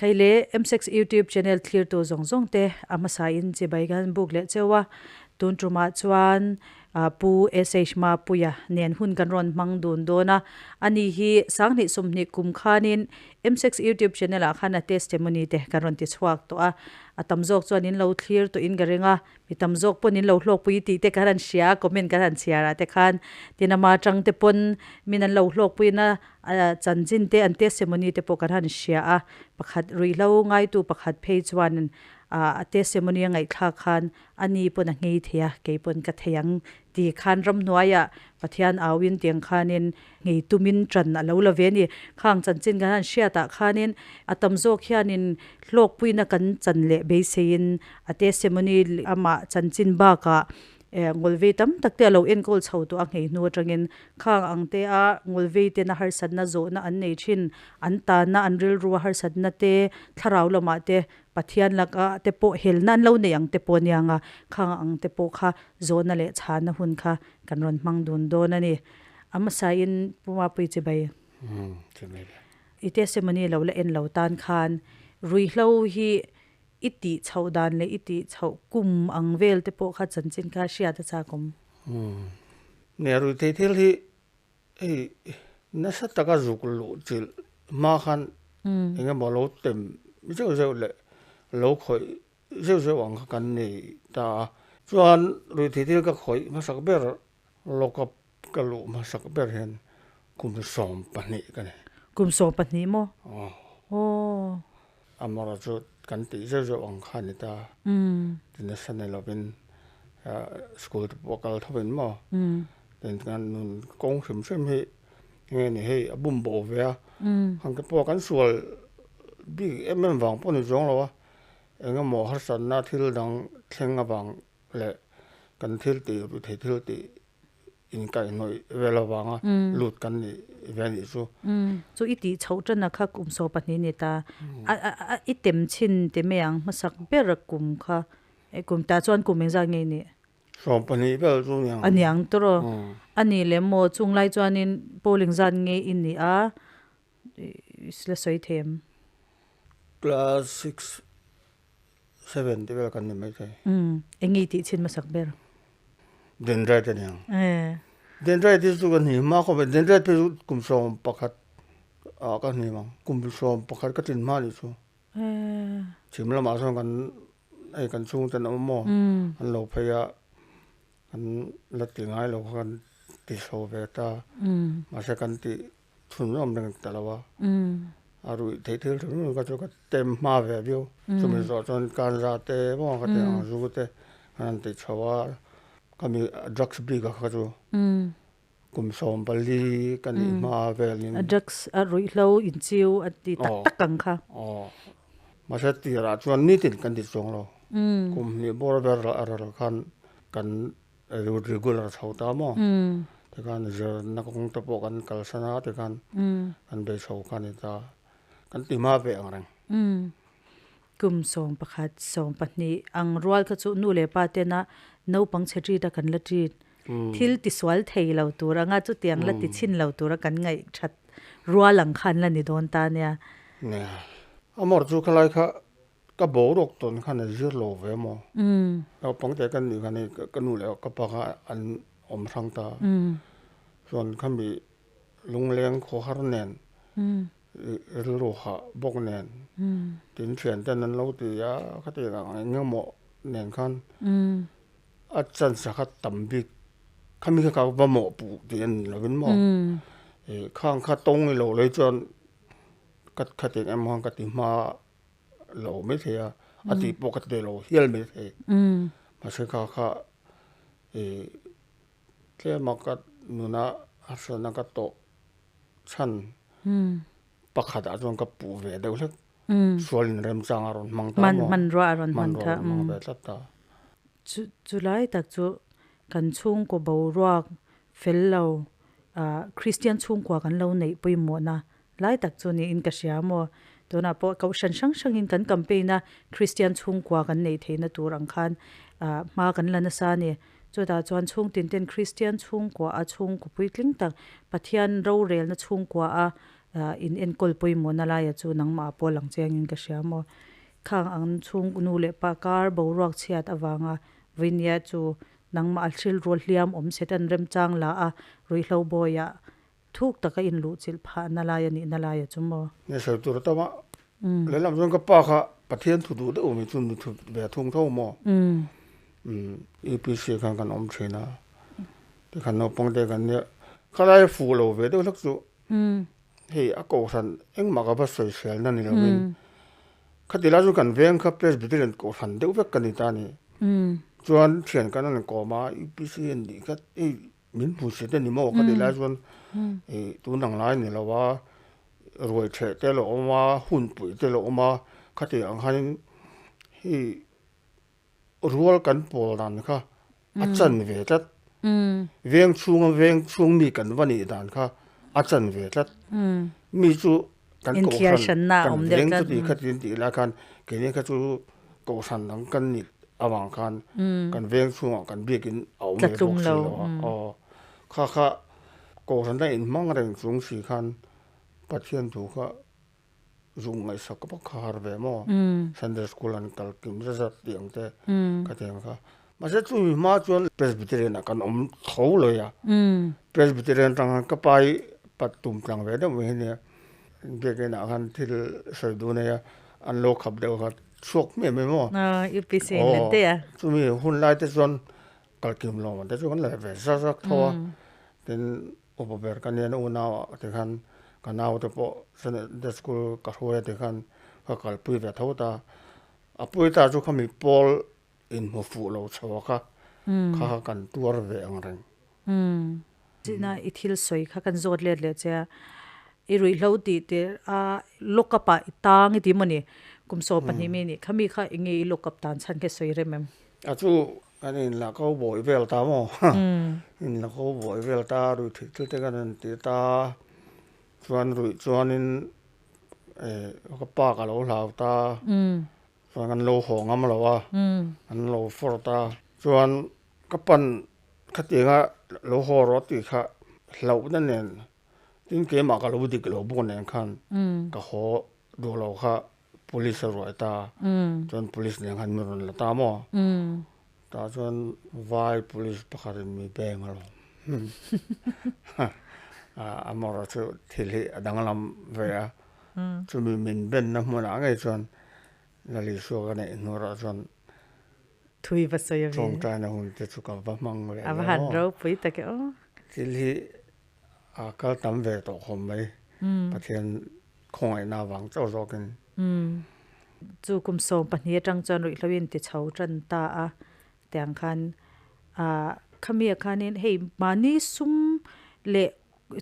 Khai le M6 YouTube channel thlirtu zawng zawng te a hmasa in chibai kan buk leh cheu a, tun tumah chuan Pu SH Mapuia nen hun kan rawn hmang dun dawn a, ani hi Sanghnih sawmhnih kum khanin M6 YouTube channel ah khan a testimony te kan rawn ti chhuak tawh a, a tam zawk chuan in lo thlir tawh in ka ring a, Mi tam zawk pawn in lo hlawkpui tih te kan han hria a, comment kan han chhiar ah te khan tin ama atang te pawn min an lo hlawkpuiin a chanchin te an testimony te pawh kan han hria a, pakhat ruihhlo ngaitu pakhat phei chuan a testimony a ngaihthlak khan a ni pawn a nghei thei a, kei pawn ka thei ang ti khan ramhnuaiah Pathian auin tiang khanin Ngei tumin ṭan a lo la ve a ni. Khang chanchin kan han hriatah khanin a tam zawk hianin hlawkpuina kan chan leh beiseiin a testimony amah chanchin bakah ngawlvei tam tak te a lo enkawl chho tawh a nghei hnu atangin khang ang te a ngawlvei tena harsatna zawhna an nei thin, an tanna an rilrua harsatna te thlarau lamah te Pathian laka te pawh helna an lo nei ang te pawh a niang a, khang ang te pawh kha zawhna leh chhana hun kha kan rawn hmang dun dawn a ni. A hmasain Pu Mapui chibai. Umm chibai le. I testimony lo la en lo tan khan ruihhlo hi i tih chhoh dan leh i tih chhoh kum ang vel te pawh kha chanchin kha hriat a chak awm. Umm nia ruihtheih thil hi hei nasa taka zuk luh chilh hma khan eng emaw lo tem zeuh zeuh leh lo khawih zeuh zeuh ang kha kan nei ta a. Chuan ruihtheih thil ka khawih hmasak ber Lockup ka luh hmasak ber hian kum 12 ka ni. Kum 12 maw? Aw. Aw. Amara chu kan tih zeuh zeuh ang kha a ni ta. Ti nasa ni lovin school te pawh a kal tho in maw? Tin kan nun kawng hrim hrim hi enge ni hei a bum bo ve a. Khan te pawh kan sual bik em em vang pawh ni chuang lo a. Engemaw harsatna thil dang thleng avang leh kan thil tih thei thil tih inkaihhnawih vel avanga lut kan nih ve anih chu. Chu i tih chhoh tana kha kum 12 ni ta. A i tem chhin te mai ang hmasak ber kum kha kum tah chuan kum engzat nge i nih? 12 vel chu aniang. Aniang tawh. A nih leh maw chunglai chuanin pawl engzat nge i nih a? La sawi thei em? Class six seven te vel kan ni mai thei. Umm eng nge i tih chhin hmasak ber? Dendrite a niang. Dendrite hi chu ka hni hma khawp e, dendrite phei chu kum 11 ah ka hni ang, kum 11 ka tlin hma nih chu. Chhim lamah sawn kan hei kan chhungte an awm maw an lo phei a, kan la ti ngai lo kha kan ti chho ve ta, mahse kan tih Chhunzawm reng ta lo a, a ruih theih thil hrim hrim kha chu ka tem hma ve viau. Chumi zawh chuan kanza te maw ka tih ang zu te kan han ti chho a, ka mi drugs bik a kha chu kum 14 ka nih hma velin. A drugs a ruihhlo inchiu a ti tak tak ang kha. Aw, mahse tirah chuan nitin kan ti chuang lo. Kum hnih bawr ber ral khan kan Regular chho ta maw? Tikhan zirna kawng te pawh kan kalsan a tikhan kan bei chho kha a ni ta. Kan ti hma ve ang reng. Kum 11, 12 ang rual kha chu nu leh pa tena naupang chhe ṭit a kan la ṭit. Thil tisual thei lo tur anga chutiang la ti chhin lo tura kan ngaih ṭhat rual ang khan la ni dawn ta nia. Nia. Amawr chu khalai kha Ka boruak tawn khan a zir lo ve maw? Naupang te kan nih khan hei ka nu leh ka pa kha an awm hrang ta. Chuan khami lungleng khawhar nen, rilru hah bawk nen, tin thian ten an lo ti a, khatiang ang eng emaw nen khan a chance kha tam bik. Khami kha ka va mawhpuh tih a ni lovin maw? Khang kha tawng i lo lei chuan ka khatiang em khan ka ti hma. Lo mai thei a, a tih pawh ka ti lo hial mai thei. Mahse kha kha ih tlema ka nuna harsatna ka tawh chhan pakhat ah chuan ka puh ve deuh hlek. Sual in remchang a rawn hmang ta maw? Hmanrua a rawn hmang ta. Hmanrua a rawn hmang ve tlat ta. Chulai tak chu kan chhungkaw boruak fel lo Kristian chhungkua kan lo neih pawimawhna Lai tak chu niin ka hria maw? Tunah pawh kohhran hrang hrangin kan campaign a, Kristian chhungkua kan neih theihna tur ang khan hma kan la nasa a ni. Chutah chuan chhungtin ten Kristian chhungkua a chhungkaw puitling tak, Pathian rorelna chhungkua a In enkawl pawimawhna laia chu nangmah pawh lang chiangin ka hria maw. Khang ang chhung nu leh pa kar boruak chhiat avanga vawinia chu nangmah a hrilrual hliam awm set an remchang la a, ruihhlo bawiah thuk taka inluhchilh phahna lai a nihna laia chu maw. Ni sawi tur a tam a, lehlam chuan ka pa kha Pathian thu duh deuh mi chu mi thu ve thung tho maw. UPC khan kan awm thin a, tikhan naupang te kan nia, khalai fuh lo ve deuh hlek chu hei a kohhran engmah ka va sawi hrialna ni lovin khati lai chu kan veng kha Presbyterian kohhran deuh vek ka ni ta a ni. Chuan thian kan an kawm a UPC an nih kha hei min hmu hriat a ni maw khati lai chuan tun ang lai ni lo a ruai theh te lo awm a hunpui te lo awm a khati ang khanin hei Rual kan pawl dan kha a chan ve tlat. Veng chhunga veng chhung mi kan va nih dan kha a chan ve tlat. Mi chu kan kohhran kan veng chu tih kha tin tih lai khan keini kha chu kohhran dang kan nih avang khan kan veng chhungah kan biakin a awm ve bawk si lo a. Aw kha kha kohhran a inhmang reng chung si khan Pathian thu kha Zung ngaihsak ka bawk kha har ve maw? Sunday school an kal kim zat zat tih ang te ka ti ang kha. Mahse chumi hma chuan Presbyterian ah kan awm tho lawih a. Presbyterian atang khan ka pa hi pat tum tlang ve deuh mai hi nia. Biakin ah khan thil sawi duh nei a, an lo khap deuh kha chhuak hmiah mai maw? UPC in let daih a. Chumi hun lai te chuan kal kim lo te chu kan la ve zak zak tho a. Tin Upa ber ka nia na unau ah ti khan ka nau te pawh Sunday school ka hruai a ti khan ka kalpui ve tho ta. A pui ta chu khami pawl inhmu fuh lo chho a kha kha kha kan tuar ve ang reng. China i thil sawi kha kan zawt let leh che a, i ruihhlo tih tir a lock up ah i tang i ti maw ni? Kum 12 mi nih kha mi kha enge i lock up tan chhan kha sawi rem em? A chu Kan inla ko buai vel ta maw? Inla ko buai vel ta, ruih theih thil te kan rawn ti ta. Chuan ruih chuanin ka pa ka lo hlau ta. Chuan kan lo haw ngam lo a, kan lo fawr ta. Chuan ka pan khatianga lo haw rawh tih kha hlauhna nen, tin keimah ka lo dik lo bawk nen khan ka haw duh lo kha. Police a ruai ta chuan police nen khan min rawn la ta maw tah chuan vai police pakhat in mi beng a lawm a mawra chu thil hi a danglam ve a chumi min benna hmunah ngei chuan Lalisua ka neih hnuah chuan thui va sawi a ve tawngtaina hun te chu ka va hmang leh a va han ropui tak e aw thil hi a kal tam ve tawh khawp mai Pathian Khawngaihna avang chauh zawkin. Chu kum 12 atang chuan ruihhlo in ti chho tan ta a, tiang khan ah khami ah khanin hei mahni sum leh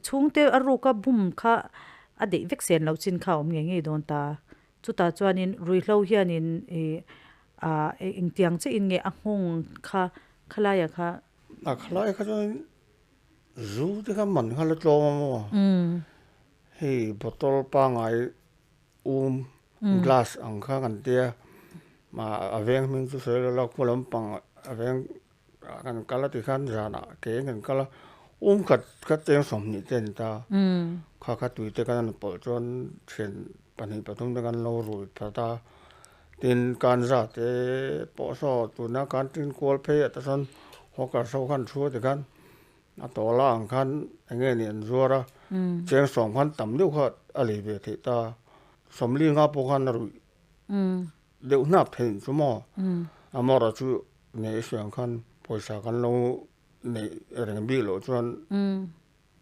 chhungte a ruka bum kha a deih vek sen loh chin kha a awm ngei ngei dawn ta. Chutah chuanin ruihhlo hianin ih ah engtiang chiah in nge a nghawng kha khalaiah kha. A khalai kha chuan zu te kha man kha la tlawm a maw? Hei bottle pangngai um glass ang kha kan tia a veng hming chu sawi lo la khu lampang a veng kan kal a ti khan zanah ke in kan kal a um khat khat cheng 20 te a ni ta kha kha tui te kan han pawlh chuan thian pahnih pathum te kan lo rui phat a tin kan za te pawh saw tuna kan tin kual phei ah te sawn hawker ho khan thu a ti khan. A tawla ang khan eng nge nih an zuar a, cheng 10 khan tam deuh kha a lei ve theih ta. 50 pawh khan a ruih deuh hnap theih chu maw? A mawra chu nei siang khan pawisa kan lo neih reng bik loh chuan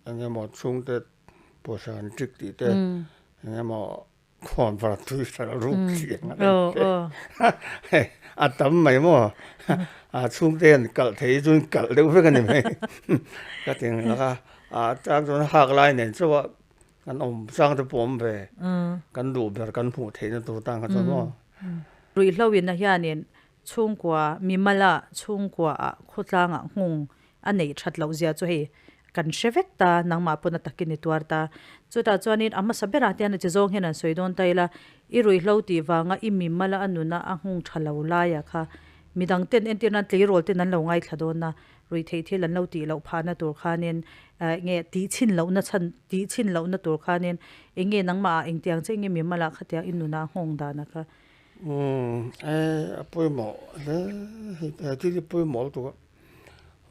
eng emaw chhungte pawisa an ṭik tih te eng emaw Khuan var tui hral ruk chiang a ni. A tam mai maw? A chhungte an kalh thei chu an kalh deuh vek a ni mai. Ka ti ang lak a, a chang chuan hak lai nen chauh a kan awm chang te pawh awm ve. Kan duh ber kan hmuh theihna tur tan kha chuan maw? Ruihhlo ina hianin chhungkua mimala chhungkuaah khawtlangah nghung a neih that loh zia chu hei kan hre vek ta, nangmah pawn a takin i tuar ta. Chutah chuanin a hmasa berah te hian a chi zawng hian an sawi dawn ta ila, i ruihhlo tih vanga i mimala a nuna a nghung tha lo laiah kha midang ten entir nan tleirawl ten an lo ngaithla dawn a, Ruihtheih thil an lo tih loh phahna tur khanin enge tih chhin lohna chhan tih chhin lohna tur khanin enge nangmah ah engtiang che enge mimal ah khatiang i nunah nghawng dan a kha. Umm e a pawimawh hle he thil hi pawimawh lutuk a,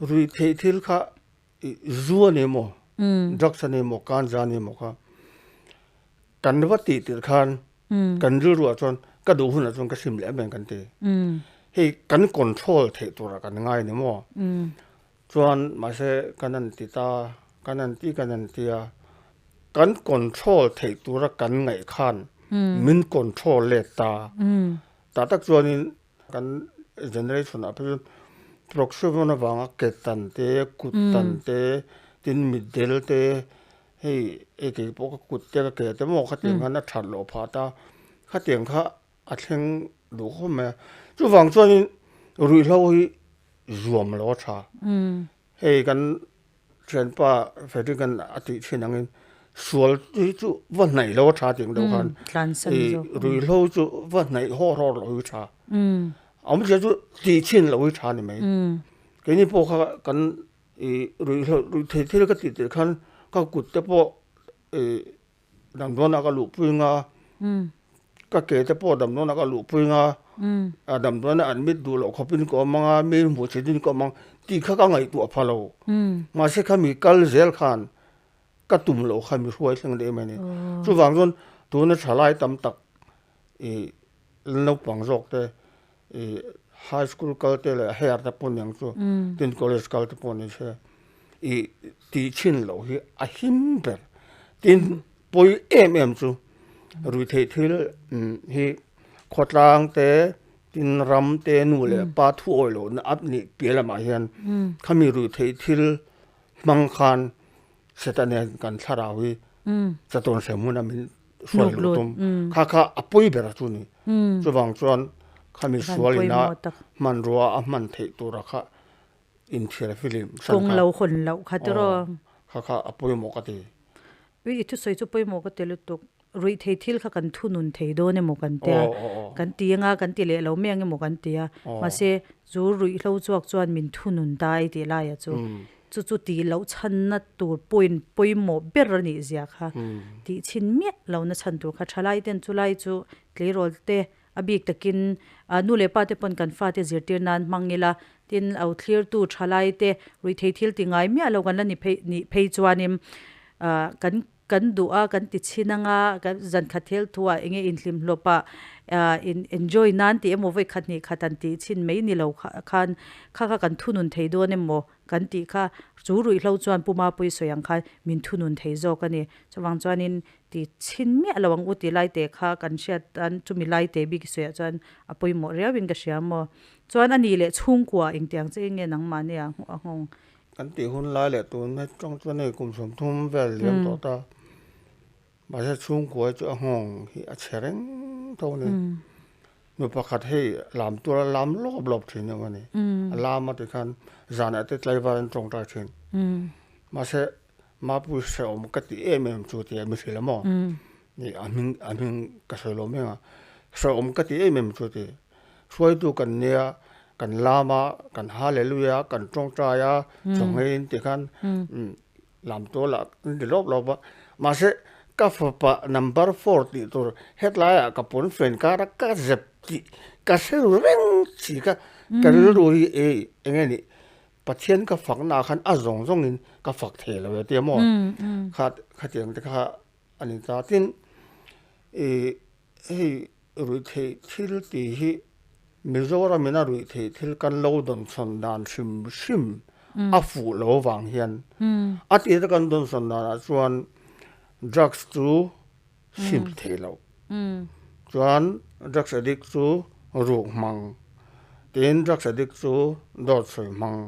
ruihtheih thil kha i zu a ni maw drugs a ni maw ganja a ni maw kha kan va tih tirh khan kan rilru ah chuan ka duh hunah chuan ka sim leh em em kan ti. Hei kan control theih turah kan ngai ni maw? Chuan mahse kan han ti ta, kan han ti kan han ti a, kan control theih tura kan ngaih khan min control let ta. Tah tak chuanin kan generation ah phei chuan proximon avanga ke tan te, kut tan te, tin mitdel te, hei hei kei pawh ka kut te ka ke te maw khatiang khan a that loh phah ta, khatiang kha a thleng duh khawp mai a. Chuvang chuanin ruihhlo hi zuam lo a tha. Hei kan thianpa Frederick an a tih thin angin sual hi chu va hnaih lo a tha tih ang deuh khan ruihhlo chu va hnaih hawr hawr lo hi tha. Awmzia chu tih chhin lo hi tha ni mai. Keini pawh kha kan Ih ruihhlo ruih thei thil ka tih tirh khan ka kut te pawh ih damdawnah ka luhpui nga ka ke te pawh damdawnah ka luhpui nga a damdawnah admit duh loh khawpin ka awm ang a mi hmuh theih din ka awm ang tih kha ka ngaihtuah pha lo mahse khami kal zel khan ka tum loh kha mi hruai thleng daih mai a ni chuvang chuan tuna thalai tam tak ih naupang zawk te ih high school kal te leh higher te pawh niang chu tin college kal te pawh ni se ih tih chhin loh hi a him ber tin pawi em em chu ruihtheih thil hi khawtlang te tin ram te nu leh pa thu awih loh na a nih piah lamah hian khami ruihtheih thil hmang khan Satan hian kan thlarau hi chatuan hrem huna min hruai luh tum kha kha a pawi ber a chu ni. Chuvang chuan khami sual ina hmanrua a hman theih tura kha inthiar film hran kha. Kawng lo hawn loh kha tiraw. Kha kha a pawimawh ka ti. Ui i thusawi chu pawimawh ka ti lutuk. Ruihthei thil kha kan thunun thei dawn emaw kan tia, kan ti anga kan ti leh lo mai ang emaw kan tia. Mahse chu ruihhlo chhuak chuan min thunun ta i tih laia chu chu chu tih loh chhanna tur point pawimawh ber a nih zia kha tih chhin miah lohna chhan tur kha thalai ten chulai chu tleirawl te a bik takin nu leh pa te pawn kan fate zirtir nan hmang ila tin lo thlirtu thalai te ruihthei thil ti ngai miah lo kan la ni phei nih phei chuanin kan Kan duh a, kan ti chhin anga, kan zan khat thel thu ah enge inhlim hlawp ah in enjoy nan tih emaw vawi khat hnih khat an tih chhin mai ni lo khan kha kha kan thunun thei dawn emaw kan tih kha chu ruihhlo chuan Pu Mapui sawi ang khan min thunun thei zawk a ni. Chuvang chuanin ti chhin miah lo ang u tih lai te kha kan hriat tan chumi lai te bik sawi ah chuan a pawimawh riau in ka hria maw. Chuan a nih leh chhungkua engtiang che enge nangmahni ah a nghawng. Kan tih hun lai leh tun atang chuan hei kum 30 vel liam tawh ta. Mahse chhungkua chu a nghawng hi a chhe reng tho a ni. Nu pakhat hei lam tur a lam lawp lawp thin deuh a ni. A lam a ti khan zanah te tlaivar an tawngtai thin. Mahse Mapui hrehawm ka ti em em chu tia mi hrilh a maw? Ni a hming a hming ka sawi lo mai ang a. Hrehawm ka ti em em chu ti. Hruaitu kan nia, kan lam a, kan hallelujah a, kan tawngtai a, chawngeiin ti khan lam tual ah an ti lawp lawp a. Mahse ka fapa number four tih tur hetlaiah ka pawn fen kar a ka zep tih ka hre ru reng si kha ka rilru hi ei eng nge nih Pathian ka fakna ah khan a zawng zawngin ka fak thei lo e tia maw? Kha khatiang te kha a ni ta. Tin ih hei ruihtheih thil tih hi Mizoram ina ruihtheih thil kan lo dawnsawn dan hrim hrim a fuh lo vang hian a tir te kan dawnsawn danah chuan drugs chu sim thei lo. Chuan drugs addict chu ruk hmang, tin drugs addict chu dawt sawi hmang,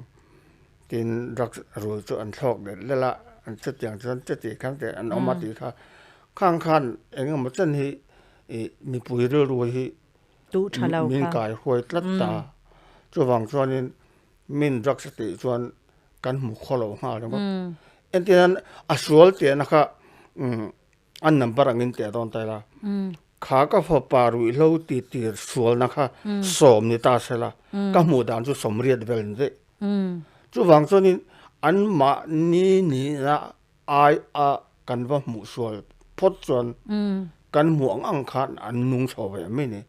tin drugs rul chu an thlawk delh delh a, an chutiang chuan chuti khan te an awm a tih kha khang khan eng emaw chen hi ih mipui rilru hi min kai huai tlat ta. Chuvang chuanin min drugs a tih chuan kan hmu khaw lo nghal ringawt. Entirnan a sual tihna kha An number angin teh dawn ta ila, kha ka fapa ruihhlo ti tir sualna kha sawm ni ta sela, ka hmuh dan chu sawmriat vel ni daih. Chuvang chuanin anmahni nihna ai a kan va hmuh sual phawt chuan kan hmuh ang ang khan an nung chho ve mai ni.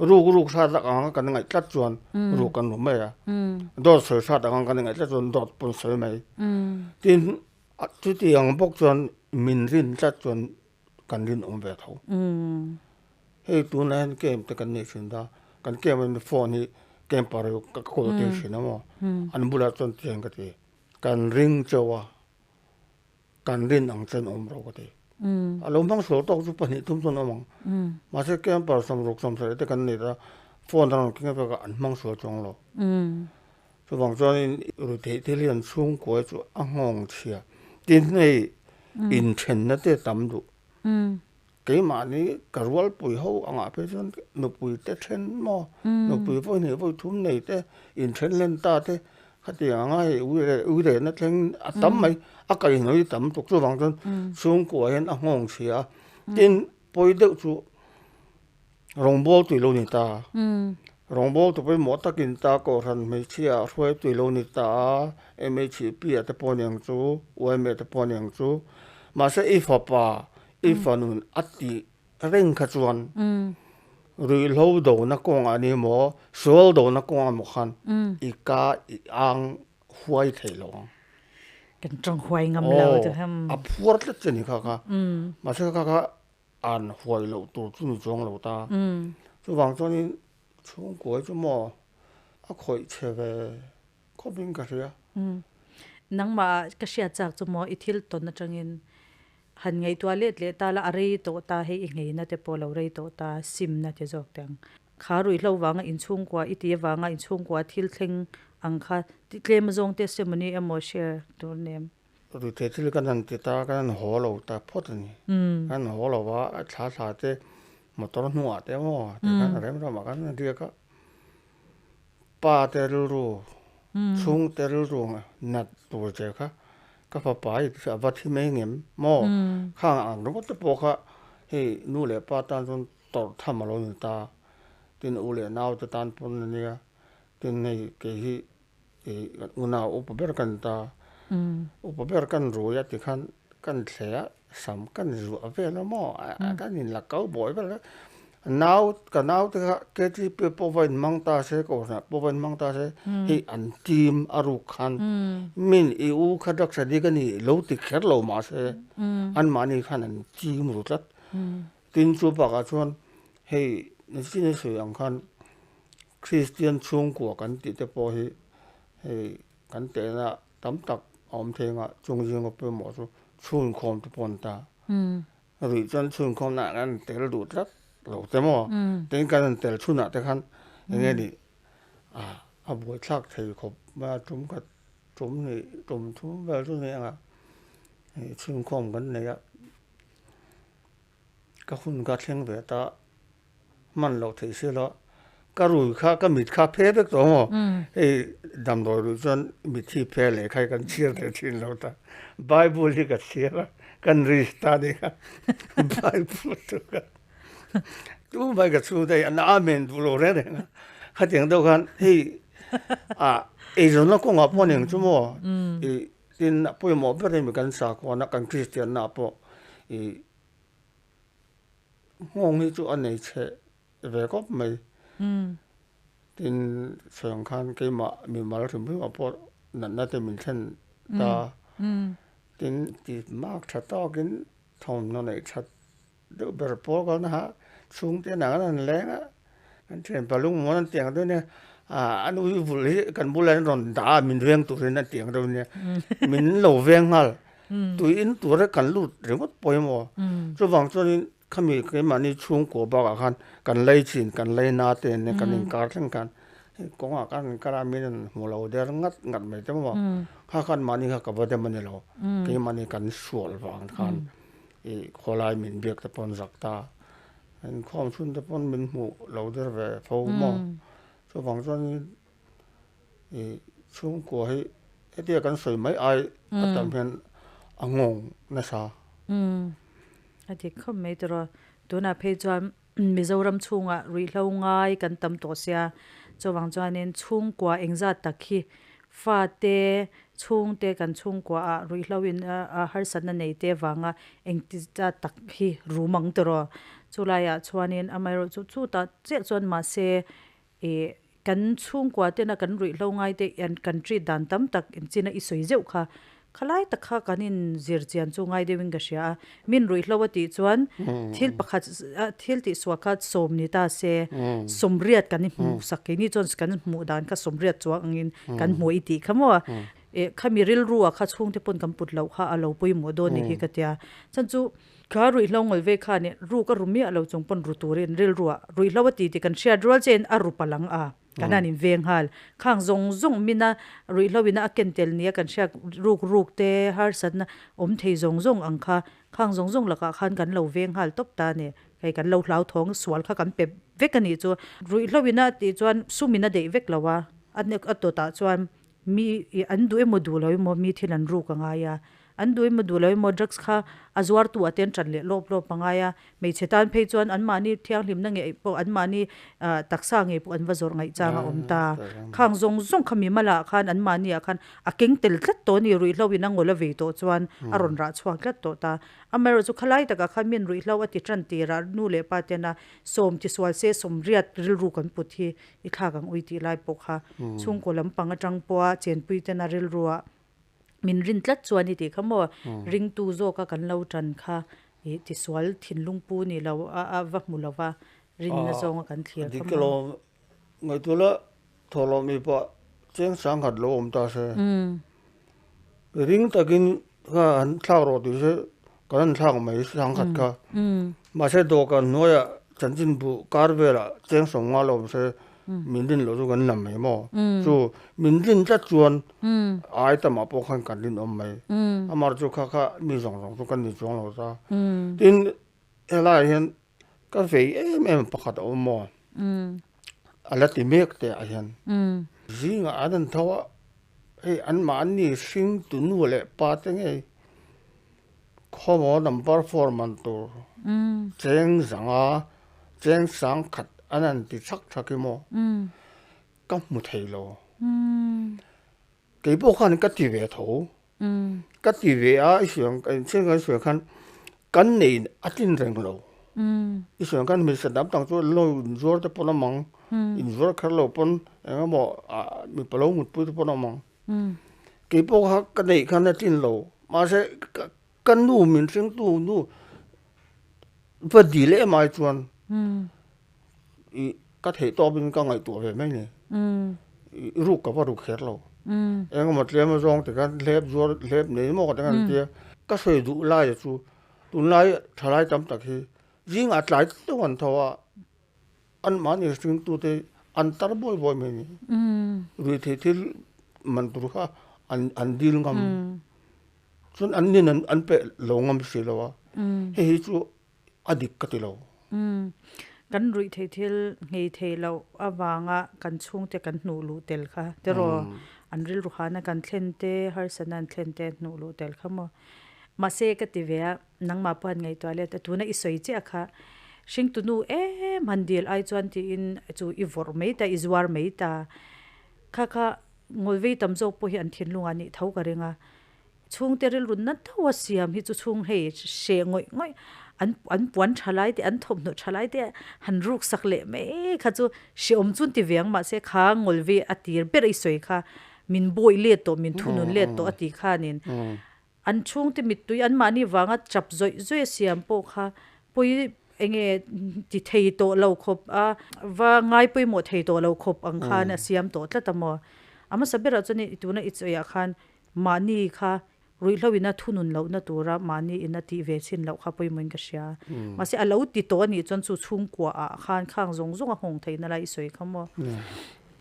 Ruk ruk hrat ang a kan ngaih tlat chuan ruk kan ru mai a, dawt sawi hrat ang a kan ngaih tlat chuan dawt pawh an sawi mai. Tin, chuti ang bawk chuan min rin tlat chuan kan rinawm ve tho. Hei tunah hian camp te kan nei thin ta, kan camp ah hian phone hi camper ka kawl tir thin a maw, an bulah chuan tiang ka ti, kan ring chauh a, kan rin ang chuan awm rawh ka ti. A lo hmang sual tawk chu pahnih thum chuan awm ang, mahse camper sawmruk sawmsarih te kan nei ta, phone a rawn keng vek a, an hmang sual chuang lo. Chuvang chuanin ruihtheih thil hian chhungkua chu a nghawng chhia. Tin hei inthenna te tam duh. Keimahni ka rualpui ho angah phei chuan nupui te then maw, nupui vawi hnih vawi thum nei te inthen hlen ta te khatiang anga hei ui rehna thleng a tam mai, a kaihnawi tam tuk. Chuvang chuan chhungkua hian a nghawng chhia a. Tin pawi deuh chu Rawngbawl tui lo ni ta. Rawngbawl tu pawimawh takin ta Kohhran hmeichhia a hruai tui lo ni ta a, MHP ah te pawh aniang chu, yma te pawh aniang chu. Mahse i fapa, i fanun a tih reng kha chuan ruihhlo dona kawngah a ni maw, sual dona kawngah maw khan i ka i ang huai thei lo ang. Kan tawng huai ngam lo. Aw, a phuar tlat che ni kha kha. Mahse kha kha An huai loh tur chu ni chuang lo ta. Chuvang chuanin chhungkuai chu maw a khawih chhe ve khawpin ka hria. Nangmah ka hriat chak chu maw i thil tawn atangin han ngaihtuah let leh ta la a rei tawh ta hei i ngeina te pawh lo rei tawh ta simna ti zawk teh ang. Kha ruihhlo vanga inchhungkua i tih avanga inchhungkua thil thleng ang kha tlem zawng te semawni emaw share tur nem. Ruihtheih thil kan han ti ta, kan han haw lo ta phawt a ni. Kan han haw lo va, a thla thla te motor hnungah te emaw tikhan a rem ramah khan a riak a. Pa te rilru, chhung te rilru nat tur che kha ka fapa hi a va thi mai ngem maw? Khang ang ringawt te pawh kha hei nu leh pa tan chuan tawrh tham a lo ni ta. Tin, u leh nau te tan pawn a nia. Tin, hei kei hi Unau upa ber kan ta, upa ber kan rui a tikhan kan thle a, sam kan zuah vel a maw, kan in la kau bawi vel a, nau ka nau te kha KTP pawh va in hmang ta se, kohhranah pawh va in hmang ta se, hei an team a ruk khan min i u kha drugs addict a ni lo ti kher lo mahse anmahni khan an team ru tlat. Tin chu bakah chuan hei nichin i sawi ang khan Kristian chhungkua kan tih te pawh hi hei kan tehna tam tak a awm thei anga chung zinga pawimawh chu chhunkhawm te pawh an ta. Ruih chuan chhunkhawmna ah khan tel duh tlat lo te maw? Tin kan han tel chhunah te khan eng nge ni a buaithlak thei khawp mai a tum khat tum hnih tum thum vel chu ni anga hei chhunkhawm kan nei a ka hun ka thleng ve ta. Hman loh theih si lo. Ka rui kha ka mit kha phe vek tawh maw? Hei damdawi ruih chuan mitthi phe leh kha hi kan chhiar thei thin lo ta. Bible hi ka chhiar a, kan risk ta nih kha. Bible chu ka tu mai ka chhung te hi an amen duh lo reng reng a. Khatiang deuh khan hei ah eizawnna kawngah pawh ning chu maw? Ih tin a pawimawh ber hi mi kan sakhuana kan Kristianna ah pawh ih Nghawng hi chu a nei chhe ve khawp mai. Tin, sawi ang khan keimah mimal hrim hrim ah pawh natna te min thlen ta. Tin, ti mak tha tawkin thawmhnaw neih that deuh ber pawl ka na chhungte nang an han leng a, kan thianpa lungmuan an tiang dawn nia, a nu hi vulh hi kan bulah hian rawn dah a min veng turin a tiang dawn nia, min lo veng nghal. Tui in tura kan lut ringawt pawimawh. Chuvang chuanin khami keimahni chhungkua bakah khan kan lei chin kan lei na te nen kan inkar thleng khan hei kawngah khan an kal a min an hmu lo der ngat ngat mai te maw. Kha khan mahni kha ka va dem a ni lo. Keimahni kan sual vang khan ih khawlai min biak te pawh an zak ta. Inkhawm chhun te pawn min hmuh lo der ve fo maw. Chuvang chuanin ih chhungkua hi hetia kan sawi mai ai a tam hian a nghawng nasa. Umm a dik khawp mai tawh tunah phei chuan Mizoram chhungah ruihhlo ngai kan tam tawh sia chuvang chuanin chhungkua engzat tak hi. Fa te, chhung te kan chhungkua ah ruihhlo in a harsatna nei te vanga engti zat tak hi rum ang tawh Chulai ah chuanin amaherawh chu chutah chiah chuan mahse ih kan chhungkua tena kan ruihhlo ngai te kan treat dan tam tak inchina i sawi zeuh kha Khalai tak kha kan in zir chian chu ngai deuhin ka hria a, min ruihhlo a tih chuan thil pakhat thil tih suah kha sawm ni ta se, sawmriat kan i hmuh sak keini chuan kan hmuh dan kha sawmriat chuang angin kan hmuh i tih kha maw? Eh khami rilru ah kha chhungte pawn kan put loh kha a lo pawimawh dawn ni hi ka tia. Chuan chu kha ruihhlo ngawi ve khan ruk a ru miah lo chung pawn ru turin rilru ah ruihhlo a ti tih kan hriat rual chiahin a ru palang a. Kan han inveng nghal. Khang zawng zawng mina ruihhlo ina a ken tel nia kan hriat ruk ruk te harsatna awm thei zawng zawng ang kha khang zawng zawng lakah khan kan lo veng nghal tawp ta a ni. Hei kan lo hlauthawng sual kha kan pe vek a nih chu. Ruihhlo ina tih chuan sum in a deih vek lo a, a tawtah chuan Mi an duh emaw duh lo emaw mi thil an ruk a ngai a, an duh emaw duh lo emaw drugs kha a zuartu ah te an ṭan leh lawp lawp a ngai a, hmeichhe tan phei chuan anmahni thianghlimna ngei pawh anmahni taksa ngei pawh an va zawrh ngaih chang a awm ta. Khang zawng zawng kha mi malah khan anmahni ah khan a keng tel tlat tawh a ni, ruihhlo in a ngawl a vei tawh chuan a rawn rah chhuak tlat tawh ta. Amaherawhchu chu khalai takah khan min ruihhlo a ti ṭan tirah nu leh pa tena sawm tisual se sawmriat rilru kan put hi I thlak ang ui tih lai pawh kha chhungkaw lampang atang pawha chenpui tena rilrua min rin tlat chuan i tih kha maw ringtu zawka kan lo tan kha ih tisual thinlung pu ni lo a a va hmu lova rinna zawnga kan thlir kha maw. Dik lo ngaihtuah la thawhlawm mi pawh cheng sangkhat lo awm ta se ring takin kha an thlak rawh tih se kan han thlak mai sangkhat kha mahse dawhkan hnuaiah chanchin bu kar velah cheng sawm nga lo awm se min rin loh chu kan la mai maw chu min rin tlat chuan ai tamah pawh khan kan rinawm mai amah chu kha kha mi zawng zawng chu kan ni chuang lo ta tin helaiah hian ka vei em em pakhat a awm maw a la ti mek teh ah hian zingah an han tho a hei anmahni hring tu nu leh pa te ngei khawmaw number four man tur cheng zanga cheng sang khat an han ti chhak chhak hi maw ka hmu thei lo kei pawh khan ka ti ve tho Ka ti ve a, i sawi ang chhing kan sawi khan kan nei a tlin reng lo. I sawi ang khan hmeichhe dang dang chu an lo inzuar te pawn awm ang, inzuar kher lo pawn eng emaw ah mipa lo mutpui te pawn awm ang. Kei pawh kha ka neih khan a tlin lo, mahse ka nu min hringtu nu va dil em ai chuan ih ka theih tawpin ka ngaihtuah ve mai ni. Ih ruk ka va ruk kher lo. Eng emaw tlem azawng te khan hlep zuar hlep nei maw te khan an tia. Ka sawi duh laia chu tunlai thalai tam tak hi zingah tlai deuh an tho a, anmahni hringtute an tar buai buai mai ni. Ruihtheih thil man tur kha an dil ngam. Chuan an nin an peh lo ngam si lo a, hei hi chu a dik ka ti lo. Kan ruih theih thil nghei theih loh avanga kan chhungte kan hnuh luh tel kha tiraw an rilru hana kan thlen te harsatna an thlen te hnuh luh tel kha maw. Mahse ka ti ve a, nangmah pawh han ngaihtuah let a tuna i sawi chiah kha hringtunu em han dil ai chuan tiin chu i vawrh mai ta i zuar mai ta kha kha ngawlvei tam zawk pawh hi an thinlungah nih tho ka ring a. Chhungte rilru na deuh a siam hi chu chhung hei hreh ngawih ngawih an an puan tha lai te an thawmhnaw tha lai te han ruk sak leh mai kha chu hrehawm chu an ti ve ang mahse kha ngawlve a tir ber i sawi kha min bawih let tawh min thunun let tawh a tih khanin an chhungte mittui anmahni vanga chap zawih zawih a siam pawh kha pawi enge ti thei tawh lo khawp a va ngai pawimawh thei tawh lo khawp ang khan a siam tawh tlat a maw a hmasa berah chuan tuna i chawih ah khan Mahni kha ruihhlo ina thunun lohna tura mahni ina tih ve chhin loh kha pawimawhin ka hria. Mahse a lo ti tawh a nih chuan chu chhungkua ah khan khang zawng zawng a nghawng theihna lai i sawi kha maw?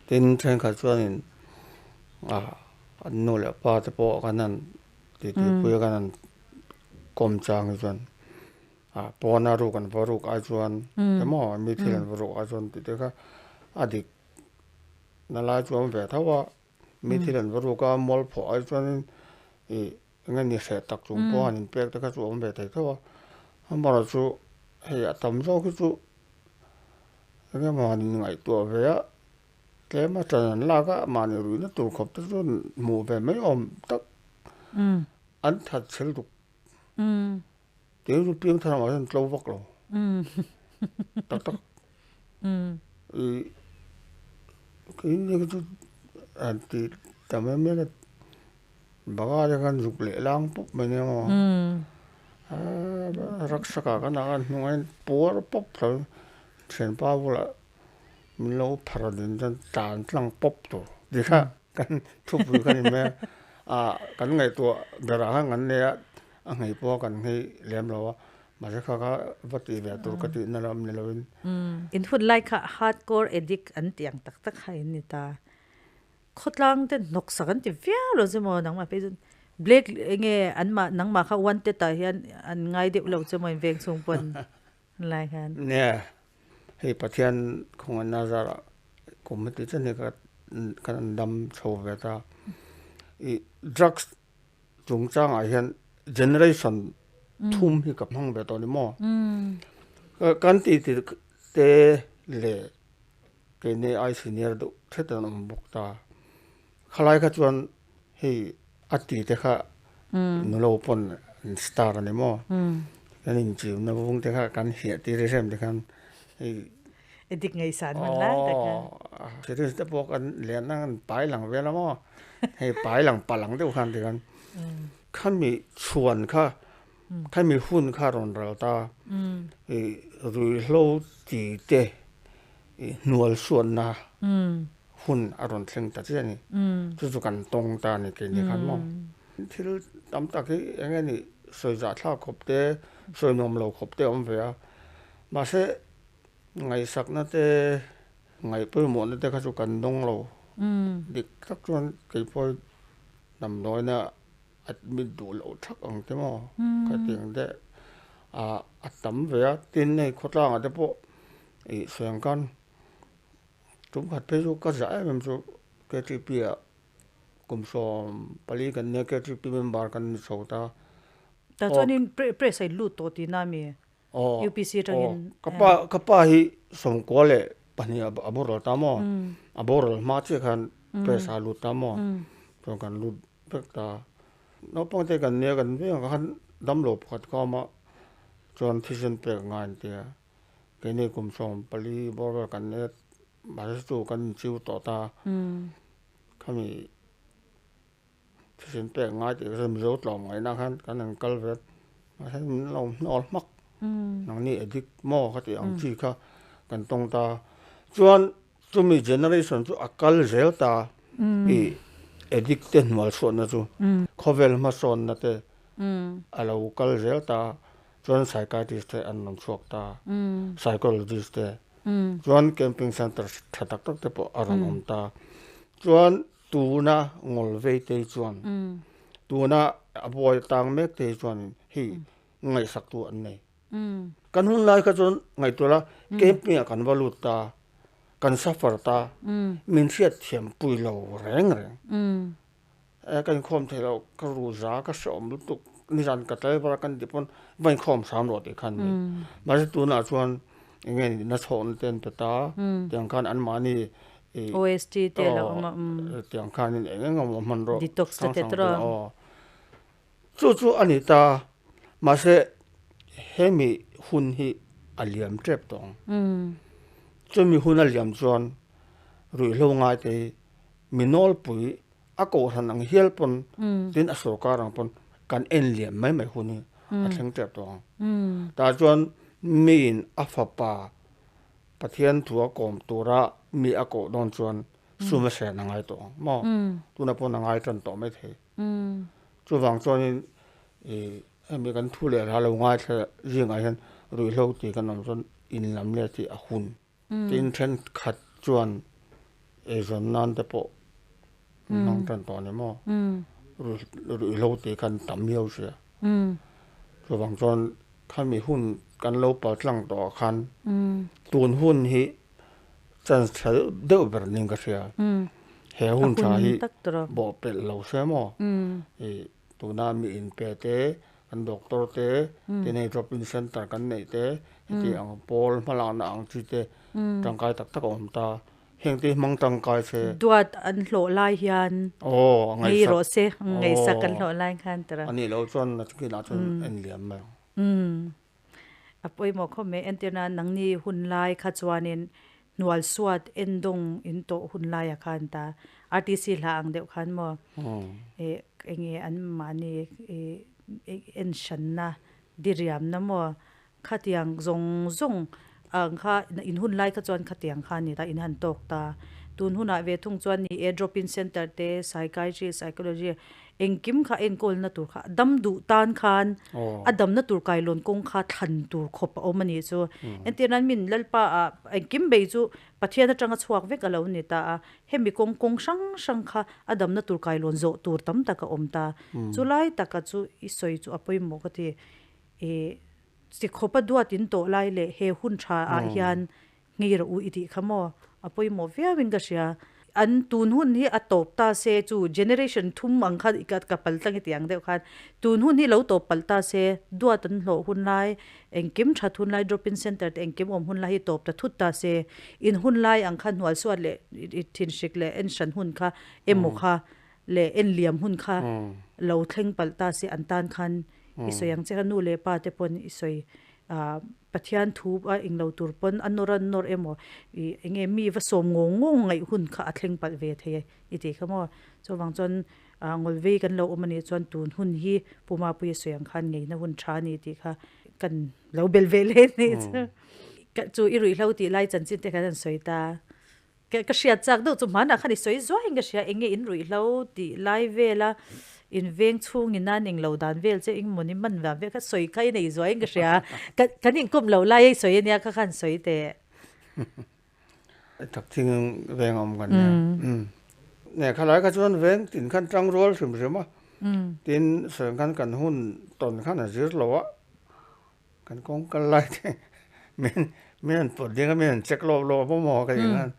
Tin, thenkhat chuanin an nu leh pa te pawh kan han titipui a, kan han kawm chang hi chuan pawna ruk an va ruk ai chuan emaw mi thil an va ruk ai chuan tih te kha a dik na lai chu a awm ve tho a. Mi thil an va ruk a, mual phawh ai chuanin ih eng nge ni hreh tak chung pawh han inpek te kha chu a awm ve thei tho a. Amaherawh chu hei a tam zawk hi chu eng emaw han inngaihtuah ve a, Tlema ṭan an lak a, mahni ruihna tur khawp te chu hmuh ve mai awm tak. An that chhel duk. Tin chu piang thar angah hian tlo vak lo. Tak tak. I keini chu han ti ta mai mai a, banga te khan zuk leh lang pawp mai nia maw. Raksaka kan ah khan hnungah hian puar pawp tho thianpa bulah min lo phar din chuan tlan tlang pawp tur ti kha kan thupui kha ni mai a, ah kan ngaihtuah berah khan kan nei a, a nghei pawh kan nghei lem lo a, mahse kha kha va tih ve tur ka tihna lam ni lovin. In hun lai kha hardcore addict an tih ang tak tak kha in ni ta. Khawtlang te hnawksak an ti viau lo che maw nangmah phei chuan black enge anmah nangmah kha wanted ah hian an ngai deuh lo che maw in veng chhung pawn lai khan. Nia, hei Pathian khawngaihna zarah kum heti chen hi ka kan an dam chho ve ta. I drugs chungchangah hian generation thum hi ka hmang ve tawh ni maw. Kan tih tirh te leh keini ai senior deuh thet an awm bawk ta. Khalai kha chuan hei a ti te kha nulo pawn an star a ni maw? Kan inchiuna vung te kha kan hiah tir em te khan hei I dik ngaihsan hman lai tak kha. Syringe te pawh kan lian ang an pai lang vel a maw? Hei pai lang palang deuh khan ti khan khami chhuan kha Khami hun kha rawn ral ta. I ruihhlo ti te i hnual suanna hun a rawn thleng ta chiah a ni. Chu chu kan tawng ta a ni keini khan maw. Thil tam tak hi eng nge ni sawi zahthlak khawp te, sawi nuam lo khawp te a awm ve a. Mahse ngaihsakna te, ngaihpawimawhna te kha chu kan dawng lo. Dik tak chuan keipawh damdawina Admit duh loh thak ang te maw khatiang te a tam ve a, tin hei khawtlangah te pawh ih sawi khan tum khat phei chu ka zah em em chu K_T_P ah kum 14 kan nia K_T_P member kan ni chho ta. Tah chuanin press a in lut tawh tihna ami U_P_C atangin. Ka pa ka pa hi 92 a boral ta maw a boral hma chiah khan press a lut ta maw chuan kan lut Vek ta. Naupang te kan nia kan veng ah khan damlo pakhat ka awm a, chuan thisen pek ngai an tia. Keini kum 14 bawr vel kan nia mahse chu kan inchiu tawh ta. Khami thisen pek ngai tih kha Mizo tlawm ngaihna khan kan han kal ve a, mahse min lo hnawl hmak. Nangni addict maw kha tih ang chi kha kan tawng ta. Chuan Chumi generation chu a kal zel ta i addict te hnual chhuahna chu khawvel hmasawnna te a lo kal zel ta chuan psychiatrist te an rawn chhuak ta psychologist te chuan camping center tha tak tak te pawh a rawn awm ta chuan tuna ngawl vei te hi chuan tuna a buai tang mek te hi chuan hei ngaihsak tu an nei. Kan hun lai kha chuan ngaihtuah la camping ah kan va lut ta, kan suffer ta, min hriat thiam pui lo reng reng. E ka inkhawm thei lo, ka ru za ka hreawm lutuk, nizan ka tlai var a kan tih pawn va inkhawm hram rawh tih khan ni. Mahse tunah chuan eng nge ni nachhawkna te an pe ta, tiang khan anmahni OST te a lo awm a. Tiang khanin eng eng emaw hmanraw Detox te te tawh a. Chu chu a ni ta, mahse hemi hun hi a liam tep tawh ang. Chumi hun a liam chuan ruihhlo ngaite hi mi nawlpui a kohhran ang hial pawn tin a sorkar ang pawn kan en liam mai mai hun hi a thleng tep tawh ang. Tah chuan miin a fapa Pathian thu a kawm tura mi a koh dawn chuan sum a sen a ngai tawh ang maw? Tuna pawn a ngai tan tawh maithei. Chuvang chuanin ih hemi kan thu leh hla lo ngaithla zingah hian ruihhlo tih kan awm chuan in lam leh tih a hun. Tin thenkhat chuan eizawn nan te pawh an hmang tan tawh a ni maw? Ruihhlo tih khan tam viau sia. Chuvang chuan khami hun kan lo pal tlang tawh ah khan tun hun hi chance tha deuh ber niin ka hria. He hun tha hi bawh pelh lo se maw? Ih tuna mi inpe te, kan doctor te, tin hei drop in center kan neih te, heti ang pawl hmalakna ang chi te tangkai tak tak a awm ta. Heng te hi hmang tangkai se. Duat an hlawh lai hian ngei rawh se, ngaihsak an hlawh lai khan tira. A nih loh chuan a kinah chuan en liam mai ang. A pawimawh khawp mai, entirna nangni hun lai kha chuanin hnual suat endawng in tawh hun laiah khan ta RTC hla ang deuh khan maw enge an mahni en hranna diriamna maw Khatiang zawng zawng ang kha in hun lai kha chuan khatiang kha a ni ta, in han tawk ta. Tun hunah ve thung chuan ni e drop in centre te, psychiatry, psychology engkim kha enkawlna tur kha dam duh tan khan a damna tur kailawn kawng kha thlan tur khawp a awm a nih chu. Entir nan min Lalpa ah engkim bei chu Pathian atanga chhuak vek a lo ni ta a, hemi kawng kawng hrang hrang kha a damna tur kailawn zawh tur tam tak a awm ta. Chulai taka chu i sawi chu a pawimawh ka ti. I tikhawpa duat in tawh lai leh he hun tha ah hian ngei rawh u i tih kha maw? A pawimawh viau in ka hria. An tun hun hi a tawp ta se chu generation thum ang kha ka pal tlang i tih ang deuh khan tun hun hi lo tawp palh ta se duat an hlawh hun lai engkim that hun lai drop in center te engkim awm hun lai hi tawp ta thut ta se in hun lai ang kha hnual suat leh i thinhrik leh en hran hun kha emaw kha leh en liam hun kha lo thleng palh ta se an tan khan i sawi ang che kha nu leh pa te pawn i sawi ah Pathian thu a englo tur pawn a nawr a nawr emaw ih eng nge mi va sawm ngawng ngawng ngaih hun kha a thleng palh ve thei i tih kha maw chuvang chuan ah ngawlvei kan lo awm a nih chuan tun hun hi Pu Mapuia sawi ang khan ngeina hun tha a ni tih kha kan lo bel ve leh a nih chu chu i ruihhlo tih lai chanchin te khan an sawi ta. Ka hriat chak deuh chu hmanah khan i sawi zuaiin ka hria, enge in ruihhlo tih lai vela in veng chhungin a ning lo dan vel che eng mawni man dan vel kha sawi kha i nei zuaiin ka hria, kan inkawm lo lai a i sawi ania kha khan sawi teh. Tak thing veng awm kan nia. Nge khalai kha chuan veng tin khan tang rual hrim hrim a, tin sawi khan kan hun tawn khan a zir lo a, Kan kawng kal lai te min min an pawt ding a min an check lawp lawp a maw ka ti khan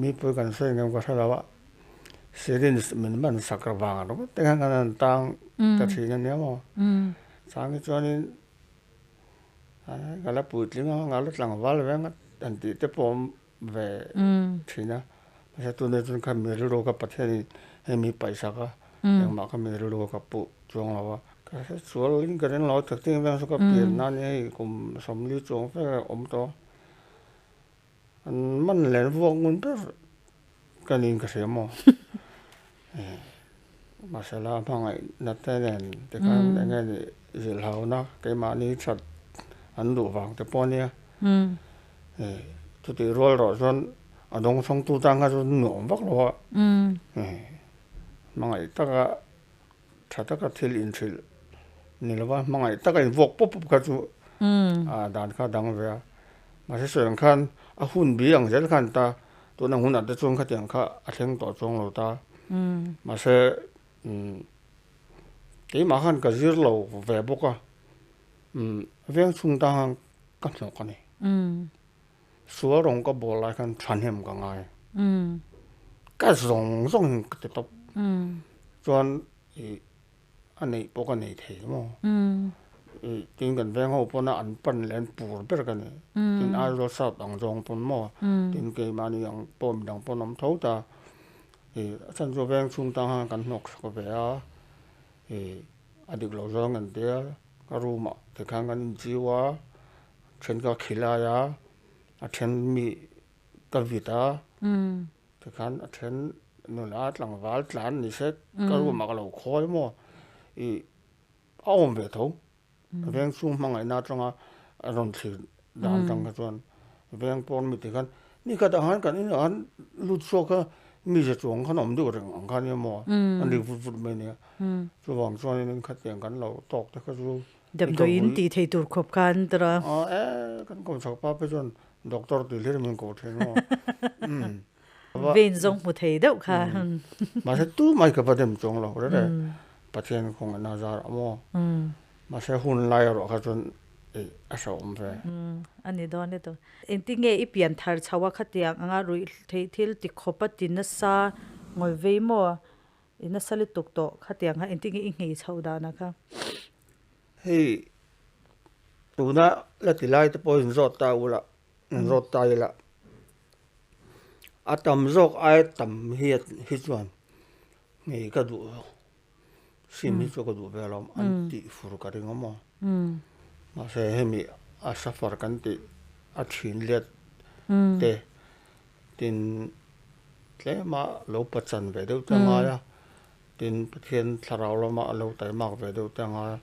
mi pawi kan sawi ngam ka hre lo a syringe min man sak vang ringawt te khan kan han tang ta thin a nia maw chang hi chuanin ka la puitling a ka la tlangval ve ngat an tih te pawh a awm ve thin a mahse tunah chuan kha mi rilru kha Pathianin hei mi paihsak a engmah kha mi rilru ka puh chuang lo a ka hre sual in ka ring lo a thakthing veng saw ka pian na nia hei kum 40 chuang fe a awm tawh a an man len vuak ngun ber ka niin ka hria maw mahse la hmangaihna te nen tikhan eng nge nih zilhhauna keimahni that an duh vang te pawh a nia. Chutih rual rawh chuan a dawng chhawngtu tan kha chuan nuam vak lo a, hmangaih taka tha taka thil inhrilh ni lova hmangaih taka invuak pawp pawp kha chu a dan kha a dang ve a. Mahse sawi ang khan a hun bi ang zel khan ta tuna hunah te chuan khatiang kha a thleng tawh chuang lo ta. Mahse keimah khan ka zir lo ve bawk a, veng chhung tan khan ka hnawk a ni. Sual rawng ka bawl lai khan thahnem ka ngai. Ka zawng zawng in ka ti tawp. Chuan ih a neih pawh ka nei thei maw. Ih tin kan veng ho pawn a an pan leh an pur ber ka ni. Tin Aizawl South ang zawng pawn maw. Tin keimahni ang pawh midang pawn awm tho ta. Ih a chhan chu veng chhung tang khan kan hnawk sak ve a. Ih a dik lo zawng an tia ka room ah tikhan kan inchiu a. Then ka khilai a, a then mi ka vit a, tikhan a then nula tlangval tlan ni se ka room ah ka lo khawi maw ih a awm ve tho veng chhung hmangaihna atanga a rawn thlir dan atang kha chuan veng pawn mi tikhan ni khat ang khan kan inah khan lut chhuak kha mi za chuang khan awm deuh reng ang kha nia maw an ri vut vut mai a nia chuvang chuanin khatiang kan lo tawk te kha chu. Damdawi in tih theih tur khawp khan tar a. Aw e, kan kawm chhak pa phei chuan doctor tih hlir min ko thin maw. Vein zawng hmu thei deuh kha. Mahse tu mai ka va dem chuang lo rere. Pathian kawng a zar a maw. Mahse hun lai erawh kha chuan a hrehawm ve. A ni dawn e to. Engtin nge i pian thar chho a khatiang anga ruih theih thil ti khawp a ti nasa ngawi vei maw. I nasa lutuk tawh khatiang kha engtin nge i nghei chhoh dan a kha? Hei tuna la ti lai te pawh in zawt ta ula, in zawt ta ila. A tam zawk ai tam hi hi chuan ngei ka duh sim hi chu ka duh ve alawm an tih fur ka ring a maw. Mahse hemi a suffer kan tih a thin let te tin tlema lo pachan ve deuh te ngai a, tin Pathian thlarau lama a lo taimak ve deuh te ngai a,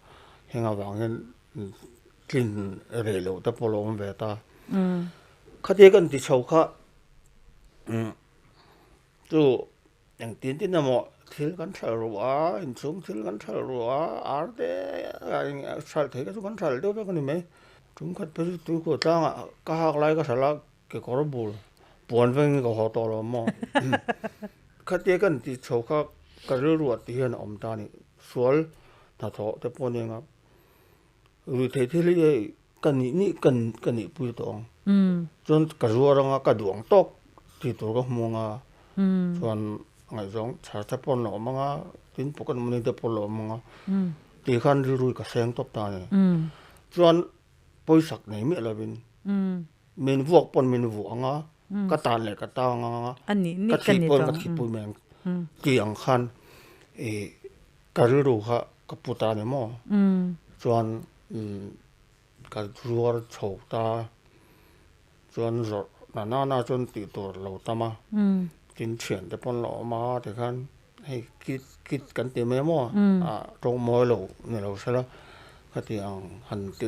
heng avangin tlin rei loh te pawh a lo awm ve ta. Khatia kan ti chho kha chu engtin tin emaw thil kan hralh ru a, inchhung thil kan hralh ru a, ar te hralh thei te chu kan hralh deuh vek a ni mai. Tum khat phei chu tuikhuah tlangah ka hak lai ka hralh a, kekawr bul puan vengin ka haw tawh lo maw. Khatia kan ti chho kha ka rilru ah ti hian a awm ta a ni. Sual hnathawh te pawh a ni ang a, ruihtheih thil hi hei ka nih nih ka ka nih pui tawh ang. Chuan ka zuar anga ka duh ang tawk tih tur ka hmu anga chuan ngaihzawng chhar te pawh an lo awm anga tin pocket money te pawh an lo awm anga tih khan rilru hi ka seng tawp ta a ni. Chuan pawisak nei miah lovin min vuak pawn min vuah anga ka tan leh ka tang anga ka thih pawn ka thih pui mai ang tih ang khan ih ka rilru kha ka pu ta a ni maw. Chuan Ka zuar chho ta chuan zawrh na nana chuan tih tur lo tam a, tin thian te pawn lo awm a tikhan hei kit kit kan ti mai maw a tawng mawi lo ni lo sela khati ang han ti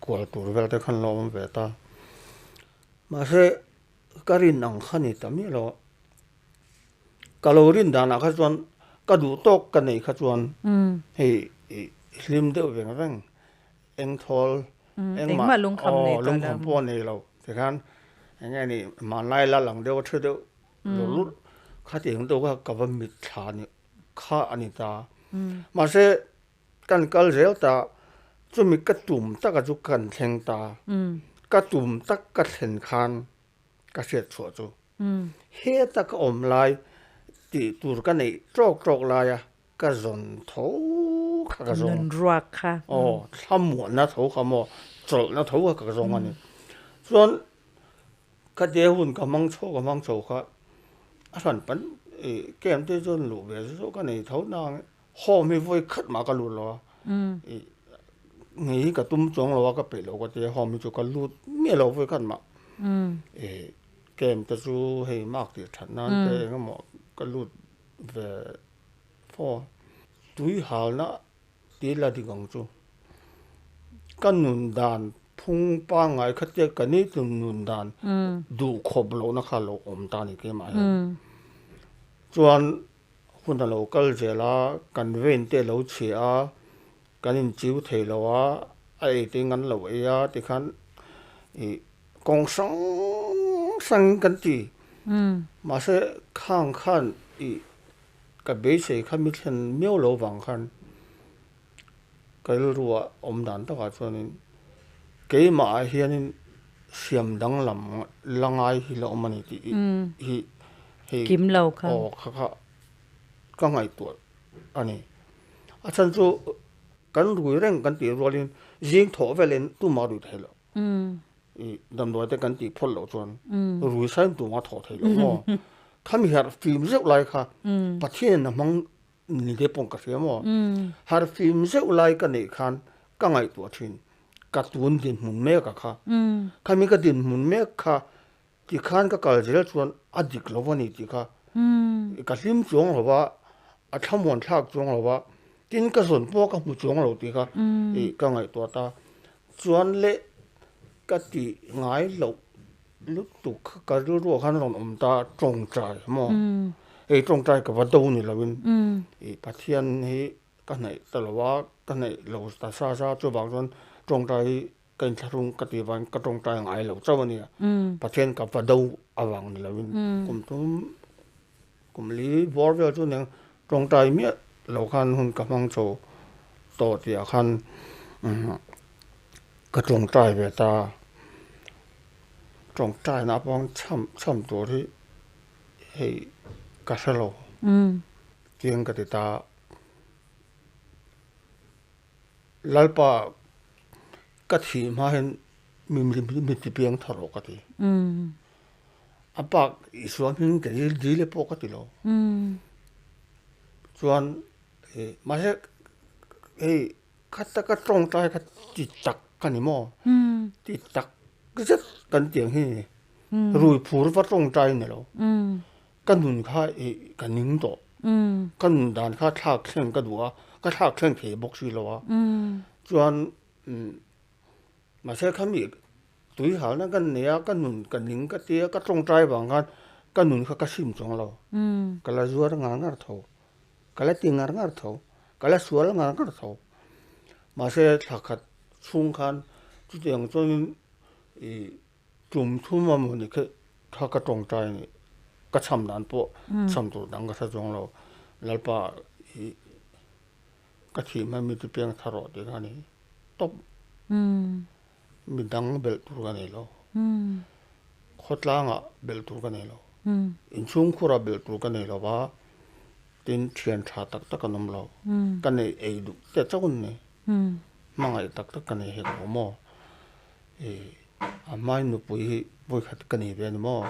kual tur vel te khan lo awm ve ta. Mahse ka rin ang kha ni ta miah lo a, ka lo rin danah kha chuan ka duh tawk ka neih kha chuan hei hlim deuh veng veng. Eng thawl engmah lungkham nei tawh lo. Lungkham pawh nei lo tikhan eng nge ni hmanlai la lang deuh a thu deuh lur lur khatiang deuh kha ka va mit thla ni kha a ni ta. Mahse kan kal zel ta chumi ka tum taka chu kan thleng ta. Ka tum tak ka thlen khan ka hriat chhuah chu heta ka awm lai tih tur ka neih tawk tawk laia Ka zawn tho kha ka zawng. Nun ruak kha. Aw, thlamuanna tho kha maw, chawlhna tho kha ka zawng a ni. Chuan ka de hun ka hmang chho ka hmang chho kha a hran pan ih camp te chuan luh ve chu ka nei tho nang home hi vawi khat mah ka lut lo a, ih ngei hi ka tum chuang lo a ka peih lo ka tia home hi chu ka lut miah lo vawi khat mah. Ih camp te chu hei mark tih that nan te engemaw ka lut ve. Aw, tui halna ti la dik ang chu. Ka nun dan phung pangngai kha tia ka ni tlun nun dan duh khawp lohna kha lo awm ta ni keimah hian. Chuan hun a lo kal zel a, kan vein te a lo chhia a, kan inchiu thei lo a, a ei te ngan lo ei a tikhan ih kawng hrang hrangin kan ti. Mahse khang khan ih Ka beisei kha mi thlen miau lo vang khan ka rilru ah awm dan takah chuanin keimah ah hianin siam danglam la ngai hi la awm a ni tih hi hei Kim lo kha. Aw kha kha ka ngaihtuah a ni. A chhan chu kan rui reng kan tih rualin zing thawh velin tumah rui thei lo. I damdawi te kan tih phawt loh chuan rui sain tumah thawh thei loh maw? Khami harh fim zeuh lai kha Pathianin a hmang ni te pawh ka hria maw? Harh fim zeuh lai ka neih khan ka ngaihtuah thin ka tun dinhmun mek a kha. Khami ka dinhmun mek kha tikhan ka kal zel chuan a dik lo a ni tih kha ka hlim chuang lo va, a thlamuan thlak chuang lo va, tin ka zawn pawh ka hmu chuang lo tih kha ka ngaihtuah ta. Chuan leh ka tih ngai loh lutuk kha ka rilruah khan rawn awm ta tawngtai maw? Hei tawngtai ka va do ni loin ih Pathian hi ka hnaih ta lo a, ka hnaih lo ta sa sa chuvang chuan tawngtai hi ka inthlahrung ka tih vangin ka tawngtai ngai lo chauh a nia. Pathian ka va do avang ni loin kum thum kum li bawr vel chu nia tawngtai miah lo khan hun ka hmang chho tawh tih ah khan ka tawngtai ve ta tawngtai na pawh chham chham tur hi hei ka hre lo chiang ka ti ta Lalpa ka thih hma hian mi mi ti piang tha rawh ka ti. A bak Isua hming ka dil dil e pawh ka ti lo. Chuan mahse hei kha taka tawngtai kha ti tak ka ni maw? Ti tak zet kan tih ang hi ni. Rui phur va tawngtai ni lo. Ka nun kha ka ning tawh. Ka nun dan kha thlak thleng ka duh a, ka thlak thleng thei bawk si lo a. Chuan mahse khami tui halna kan nei a, ka nun ka ning ka tia, ka tawngtai vang khan ka nun kha ka sim chuang lo. Ka la zuar ngar ngar tho. Ka la ti ngar ngar tho. Ka la sual ngar ngar tho. Mahse thla khat chhung khan chutiang chuanin ih tum thum a mawni kha kha ka tawngtai a ni. Ka cham dan pawh cham tur dang ka hre chuang lo. Lalpa ih ka thih hma mi chu piang thar rawh tih kha a ni tawp. Mi dang belh tur ka nei lo. Khawtlangah belh tur ka nei lo. Inchhungkhurah belh tur ka nei lo va, tin thian tha tak tak an awm lo. Ka nei ei duh te chauh an ni. Hmangaih tak tak ka nei hek lo maw? Ih a hmai nupui hi vawikhat ka nei ve a ni maw?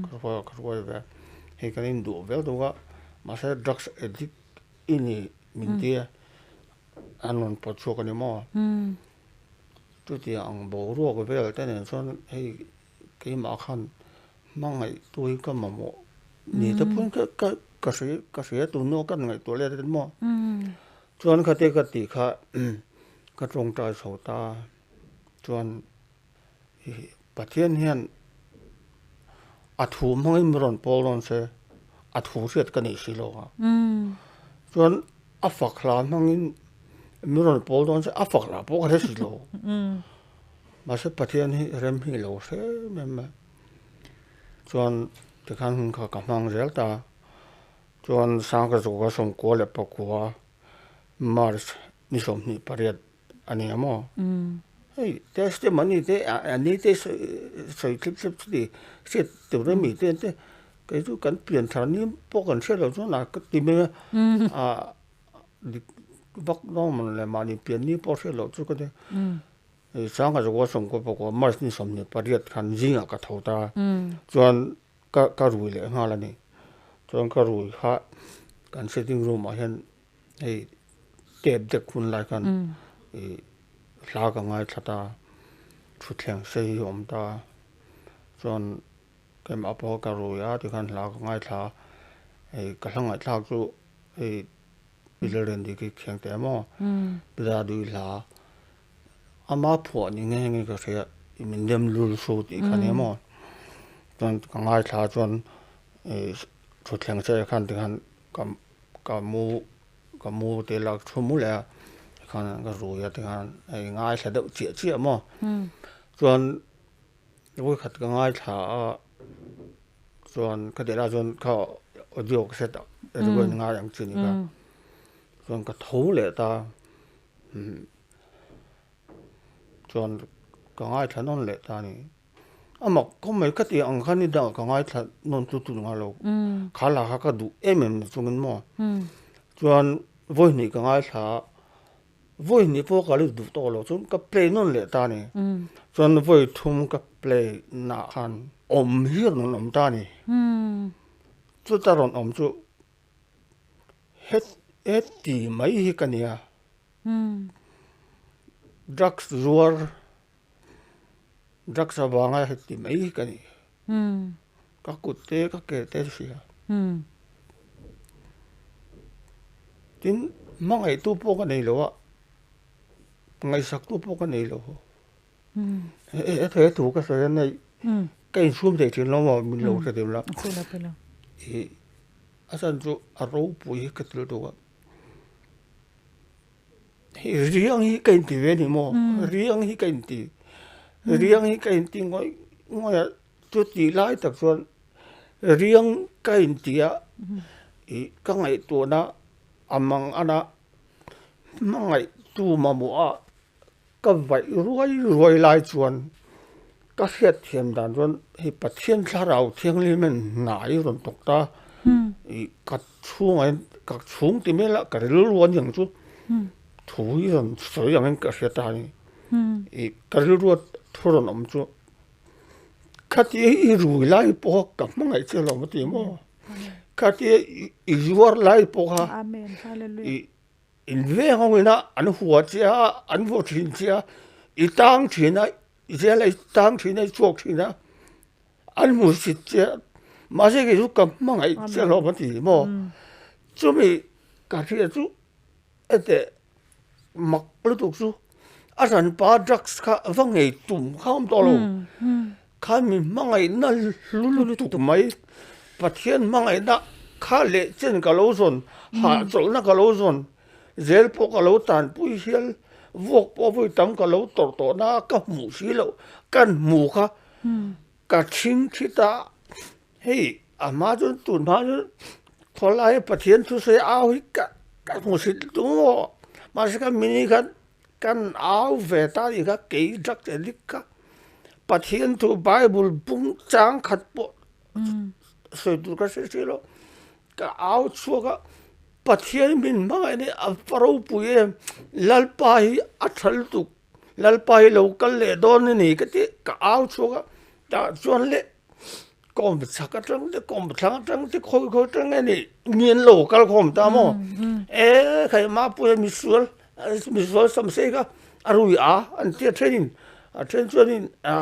Ka hruai ve a. Hei kan induh viau deuh a, mahse drugs addict i ni min tia an rawn pawt chhuak a ni maw? Chutiang ang boruak vel te nen chuan hei keimah khan hmangaih tu hi ka mamawh ni te pawhin ka ka ka hria ka hria tun hnu a ka ngaihtuah let a maw. Chuan khate ka tih kha ka tawngtai chho ta chuan Pathian hian a thu hmangin min rawn pawl dawn se a thu hriat ka nei si lo a. Chuan a fak hla hmangin min rawn pawl dawn se a fak hla pawh ka hre si lo. Mahse Pathian hi rem hi lo hre em em mai. Chuan tikhan hun kha ka hmang zel ta. Chuan Sangkazawka sawmkua leh pakua March ni 28 a ni a maw? Hei testimony te a ni te sawi thlip thlip chu ti hriat tur a mi te te kei chu kan pian thar ni pawh kan hriat loh chuan a ka ti mai a a dik vak dawn maw le mahni pian ni pawh hriat loh chu ka ti hei sangha zakua sawmkua pakua march ni 28 khan zingah ka tho ta chuan ka ka rui leh nghal a ni chuan ka rui kha kan sitting room ah hian Hei tep dek hun lai khan ih hla ka ngaithla ta, thutthleng sei hi a awm ta, chuan keimah pawh ka rui a tikhan hla ka ngaithla a, hei ka hla ngaihthlak chu hei Pilalrendi khi khiang teh maw Piladui hla ama phuah ni nghe nghe ka hria min dem lul su tih kha nia maw chuan ka ngaithla chuan ih thutthleng sei khan tikhan ka. Ka mu ka mu te lak thu mu leh a tikhan ka rui a tikhan hei ngaithla deuh chiah chiah maw chuan vawikhat ka ngaithla a chuan ka tih lai chuan kha audio ka hre tak recording ngai ang chi ni kha chuan ka tho leh ta chuan ka ngaithla nawn leh ta a ni. A mak khawp mai ka tih ang khan ni dangah ka ngaithla nawn tut tut ngai lo. Kha la kha ka duh em em ni chungin maw. Chuan vawi hnih ka ngaithla a, vawi hnih pawh ka la duh tawh lo chuan ka play nawn leh ta a ni. Chuan vawi thum ka play naah khan awm hi rawn awm ta a ni. Chuta rawn awm chu het heti mai hi ka nia. Drugs zuar. Drugs avanga heti mai hi ka ni. Ka kut te ka ke te hria. Tin, hmangaihtu pawh ka nei lo a, ngaihsaktu pawh ka nei lo. He thu ka sawi a nei, ka inchhum thei thin lo maw min lo hre deuh la. Ih a chhan chu a ropui hi ka til deuh a. Hei riang hi ka inti ve a ni maw? Riang hi ka inti. Riang hi ka inti ngawih ngawih a, chuti lai tak chuan riang ka inti a, ih ka ngaihtuahna a mang ana hmangaihtu mamawh a ka vaih ruai ruai lai chuan ka hriatthiam dan chuan hei Pathian thlarau thianghlim hian hna hi rawn thawk ta ih ka chhungah hian ka chhung ti mai la ka rilru a niang chu thu hi rawn sawi angin ka hria ta a ni ih ka rilrua thu rawn awm chu. Khatia i rui lai pawha ka hmangaih che lo ti maw? Khatia i zuar lai pawha i in veng ho ina an hua che a, an vaw thin che a, i tang thin a, i zela i tang thin a, i chhuak thin a, an hmu sit che a, mahse kei chu ka hmangaih che lo a ti maw? Chumi ka hria chu Hete mak lutuk chu a hranpa drugs kha va ngei tum kha awm tawh lo. Kha mi hmangaihna hlu lutuk mai Pathian hmangaihna kha leh chen ka lo zawn hahchawlhna ka lo zawn zel pawh ka lo tanpui hial vuak pawh vawi tam ka lo tawrh tawh na ka hmuh si loh kan hmu kha ka chhing thi ta Hei a hma chuan tun hma chuan khawlai Pathian thusawi au hi ka ka hmu hrilh tum maw mahse kha mini khan kan au ve ta anih kha kei drugs addict kha Pathian thu bible bung chang khat pawh sawi tur ka hre hrih lo ka au chhuak a Pathian min hmangaih ni a va ropui em Lalpa hi a tha lutuk Lalpa hi lo kal leh dawn a ni ka ti ka au chhuak a tah chuan le. Kawm chak atang te kawm thlang atang te khawi khawi atang nge ni mi an lo kal khawm ta maw e khai mapuia misual misual sam sei kha a rui a an tia thenin a then chuanin a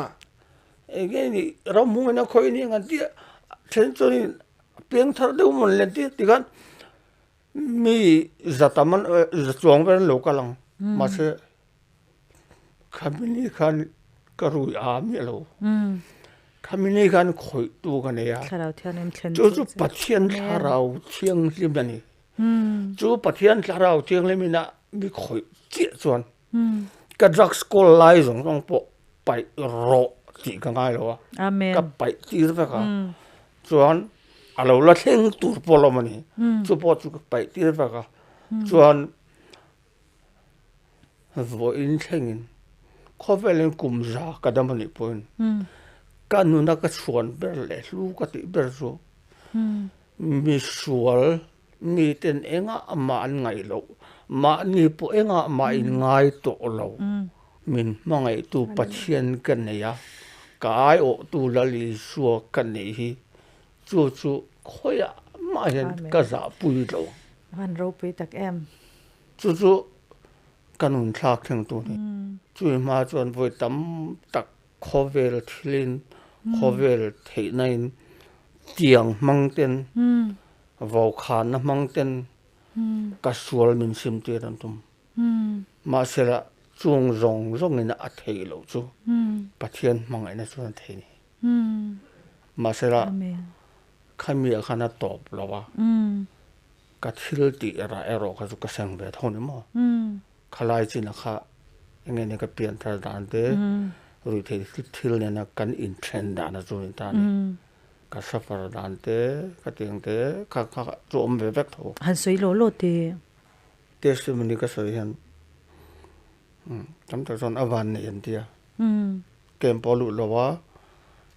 eng nge ni ramhung in a khawi ni ang an tia a then chuanin a piang thar deuh mawn le an tia tikhan mi za tam an za chuang vel an lo kal ang mahse Khamini khan ka rui a miah lo. Khamini khan khawih tu ka nei a. Thlarau Thianghlim thlen chu chu Pathian Thlarau Thianghlim a ni. Chu Pathian Thlarau Thianghlim ina mi khawih chiah chuan ka drugs kawl lai zawng zawng pawh paih rawh tih ka ngai lo a. Ka paih tir vek a. Chuan a lo la thleng tur pawh a lawm a ni. Chu pawh chu ka paih tir vek a. Chuan Vawiin thlengin khawvelin kum za ka dam a nih pawhin ka nuna ka chhuan ber leh hlu ka tih ber chu misual miten engah mah an ngaih loh, mahni pawh engah mah in ngai tawh lo, min hmangaihtu Pathian ka nei a, ka aiawhtu Lal Isua ka neih hi chu chu khawiah mah hian ka zahpui lo. Van ropui tak em. Chu chu ka nun thlak thleng tur ni. Chui hma chuan vawi tam tak khawvel thilin, khawvel theihna in tiang hmang ten, vaukhana hmang ten ka sual min sim tir an tum. Mahsela chung zawng zawngin a theih loh chu Pathian hmangaihna chuan a thei ni. Mahsela khami ah khan a tawp lo a, ka thil tih rah erawh kha chu ka seng ve tho ni maw? Khalai chin ah kha enge ni ka pian thar dan te, ruihtheih thil nena kan inthen dan a chu ni ta ni. Ka suffer dan te, ka tih ang te kha kha chu awm ve vek tho. Han sawi lawh lawh te. Testimony ka sawi hian tam tak chuan a van nei an ti a. Camp pawh a luh lo a,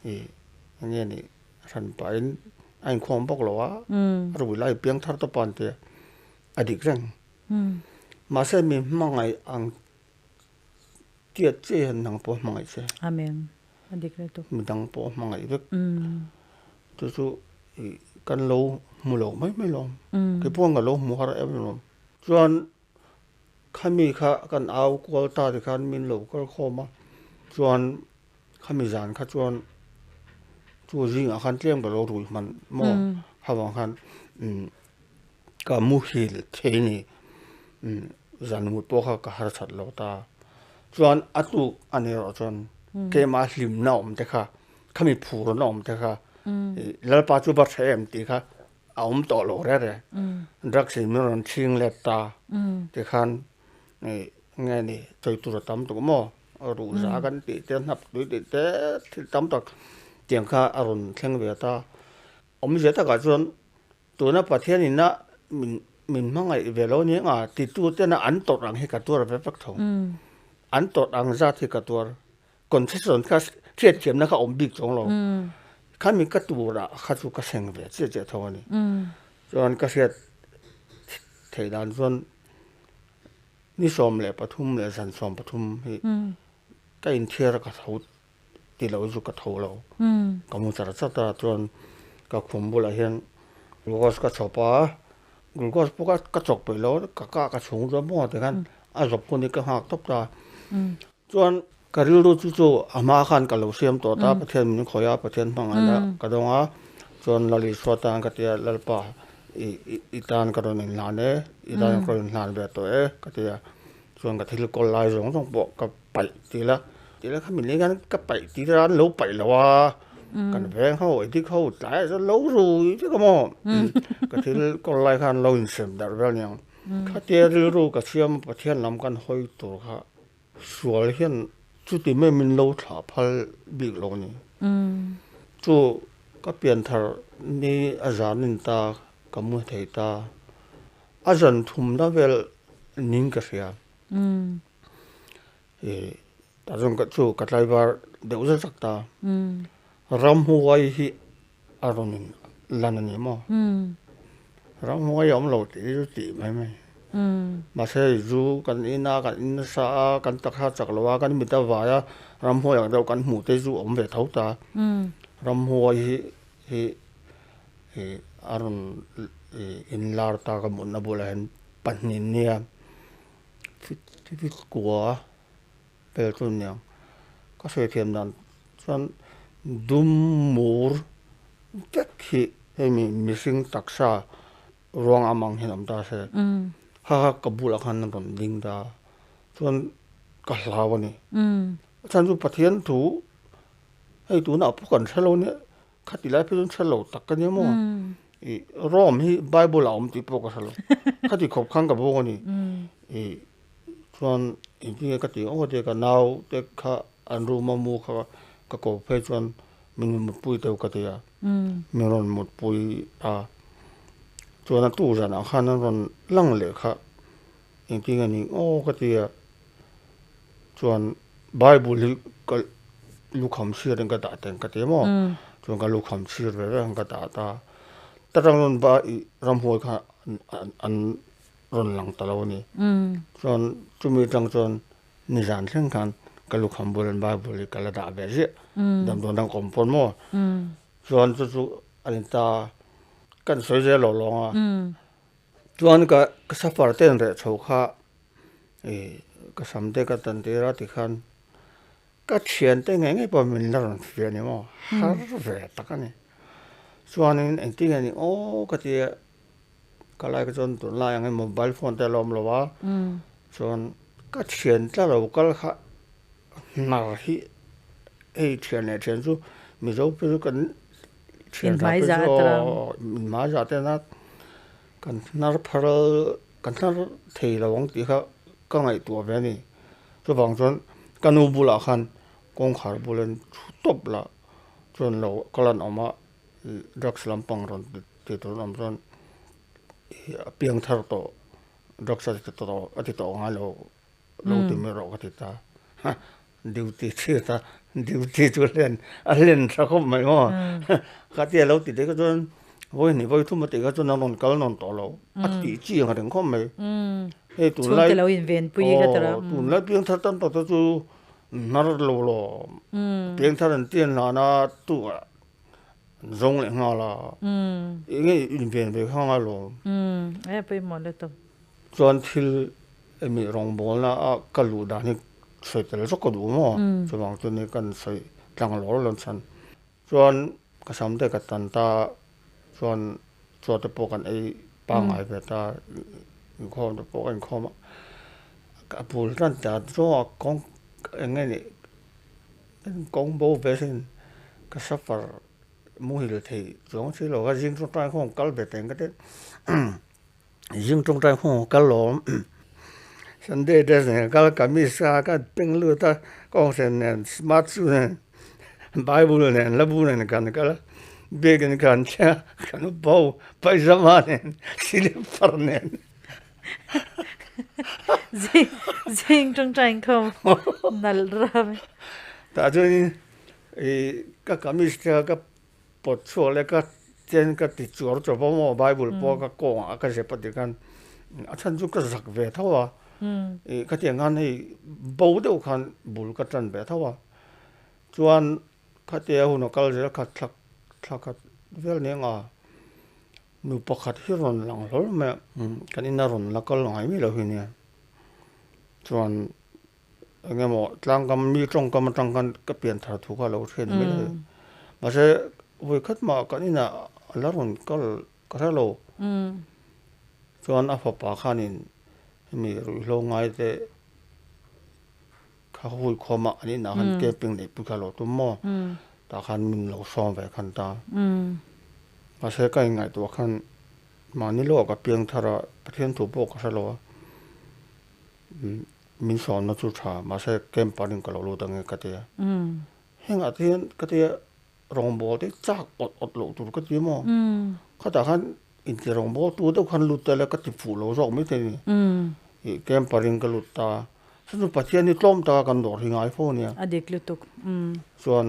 ih enge nih hran pahin a inkhawm bawk lo a, a rui lai piang thar tawp a an ti a, a dik reng. Mahse mi hmangaih ang tiat che hian nang pawh hmangaih che. Amen. A dik reng tawp. Midang pawh hmangaih vek. Chu chu ih kan lo hmu lo mai mai lo. Keipawh ka lo hmu har em em. Chuan Khami kha kan au kual ta ti khan min lo kal khawm a, chuan khami zan kha chuan chu zingah khan tlem ka lo rui hman maw kha vang khan ka muhil thei ni zan mut pawh kha ka harsat lo ta chuan a tuk a ni erawh chuan keimah hlimna awm te kha khami phurna awm te kha Lalpa chu va hreh em tih kha a awm tawh lo reng reng drugs in min rawn chhing let ta tikhan ih nge ni sawi tur a tam tuk maw ruh za kan tih te hnap tui tih te thil tam tak tiang kha a rawn thleng ve ta awmzia takah chuan tuna Pathian ina min min hmangaih ve lo nia nga titu tena an tawrh ang hi ka tuar ve vek tho an tawrh ang zat hi ka tuar. Concession kha hriatthiamna kha awm bik chuang lo. Khami ka turah kha chu ka seng ve chiah chiah tho a ni. Chuan ka hriat theih dan chuan ni 13 leh zan 13 hi ka inthiar a ka tho ti lo chu ka tho lo. Ka mu char chat a, chuan ka khum bulah hian glucose ka chhawp a, glucose pawh ka ka chawk peih lo ka kah ka chhung chuan maw tikhan a zawp hun hi ka nghak tawp ta. Chuan ka rilru chu chu a hma khan ka lo siam tawh ta, Pathian min khawih a, Pathian hmangaihna ka dawng a, chuan Lal Isua tan ka ti a, Lalpa i i tan ka rawn inhlan e, i tan ka rawn inhlan ve tawh e ka ti a, chuan ka thil kawl lai zawng zawng pawh ka paih ti la, ti la khami ni khan ka paih ti la an lo paih lo a, kan veng ho edik ho tlaiah chuan lo rui vek a maw, ka thil kawl lai khan lo insem darh vel aniang, khatia rilru ka siam Pathian lam kan hawi tur kha sual hian chuti mai min lo thlah phal bik lo a ni. Chu ka pianthar ni a zan in ta ka mu thei ta, a zan thumna vel ning ka hria. Tah chuan ka chu ka tlaivar deuh zet zak ta. Ramhuai hi a rawn in lan a ni maw? Ramhuai a awm lo tih hi chu tih mai mai. Mahse zu kan in a, kan in nasa a, kan taksa chak lo a, kan mit a vai a, ramhuai ang deuh kan hmuh te chu awm ve tho ta. Ramhuai hi hi a rawn inlar ta ka mutna bulah hian pahnih nia. Kua vel chu aniang ka sawi thiam dan chuan dum mur vek hi hemi mihring taksa ruang am ang hian a awm ta se kha kha ka bulah khan a rawn ding ta chuan ka hlau a ni a chhan chu Pathian thu hei tunah pawh kan hre lo nia Khati lai phei chuan hre lo tak ka nia maw? Ih Rome hi Bible ah a awm tih pawh ka hre lo. Khati khawp khan ka bawk a ni. Ih chuan engtin nge ka tih ang aw tia ka nau te kha an room a mu kha ka ko phei chuan min mutpui deuh ka ti a. Min rawn mutpui a. Chuan a tu zanah khan an rawn lang leh kha engtin nge ni aw ka ti a. Chuan Bible hi ka lukham chhiat in ka dah teng ka ti maw chuan ka lukham chhiat ve vek ang ka dah ta ta tang rawn ba ih ramhuai kha an rawn lang ta lo a ni chuan chumi atang chuan nizan thleng khan ka lukham bulah Bible hi ka la dah ve ziah damdawi dang ka awm pawn maw chuan chu chu a ni ta kan sawi zel lo lawng a chuan ka safar te an reh chho kha. Ih ka sam te ka tan tir a tikhan ka thian te ngei ngei pawh min la rawn fiah a ni maw har ve tak a ni chuanin engtin nge ni aw ka ti a ka lai kha chuan tunlai ang hi mobile phone te a la awm lo a chuan ka thian tla lo kal kha hnar hi hei thian leh thian chu mizo phei chu kan thian tha phei chu aw inhmai zah te na kan hnar phar. Kan hnar thei lo ang tih kha ka ngaihtuah ve a ni. Chuvang chuan ka nu bulah khan kawngkhar bulah in thu tawp la chuan lo ka lan awm a, drugs lampang rawn ti tur an awm chuan a piang thar tawh drugs a ti tawh a ti tawh ngai lo lo ti mai rawh ka ti ta. Duty chhiat a duty chu hlen a hlen tha khawp mai maw khatia lo ti te kha chuan vawi hnih vawi thum a tih kha chuan a rawn kal nawn tawh lo a tih chi ang reng khawp mai hei tunlai chhungte lo inven pui kha tara tunlai piangthar tam tak te chu hnar lo lo piangthar an tian hlan a tu ah an zawng leh nghal a enge inven ve kha ngai lo e pawimawh lutuk chuan thil Hemi rawngbawlna a ka luh dan hi sawi tel zawk ka duh maw? Chuvang chu ni kan sawi tlang lawr lawr chhan. Chuan ka sam te ka tan ta chuan chaw te pawh kan ei pangngai ve ta, inkhawm te pawh ka inkhawm a. Ka bul tan ta chu a kawng eng nge nih kawng bo ve sin ka suffer muhil thei chuang si lo ka zing tawngtai khawm kal ve teng ka ti. Zing tawngtai hung ka lawm Sunday dress nen ka kal kamis a ka peng lut a kawnghren nen smart shoe nen bible nen la bu nen kan kal a biakin kan thleng a kan bo paizama nen silipar nen Zing zing tawngtai inkhawm nalh ram tah chuanin ih ka kamis te kha ka Pawt chhuak leh ka chen ka ti chuar chawp a maw Bible pawh ka kawngah ka zep a ti khan a chhan chu ka zak ve tho a ih khatiang khan hei bo deuh khan bul ka tan ve tho a Chuan khatia hun a kal zel khat thla thla khat vel nia nga nu pakhat hi rawn lang hlawl mai a, kan ina rawn la kal ngai miah lo hi nia. Chuan eng emaw tlangkam mi tawngkam atang khan ka pian thar thu kha a lo hriat mai a ni. Mahse vawikhat mah kan inah a la rawn kal ka hre lo. Chuan a fapa khanin hemi ruihhlo ngai te kha hui khawm a an inah khan camping neih pui kha a lo tum maw? Tah khan min lo sawm ve khan ta. Mahse ka inngaihtuah khan mahni lawk a piang thar a, Pathian thu pawh ka hre lo a. Min sawmna chu tha mahse camp ah ring ka lo lut ang e ka ti a. Hengah te hian ka ti a rawngbâwl te chak awt awt loh tur ka ti maw? Khatah khan inti rawngbâwl tu deuh khan lut ta ila ka ti fuh lo zawk mai thei a ni. Ih camp ah ring ka lut ta a, chu chu Pathian hi tlawm taka kan dawr hi ngai fo a nia. A dik lutuk. Chuan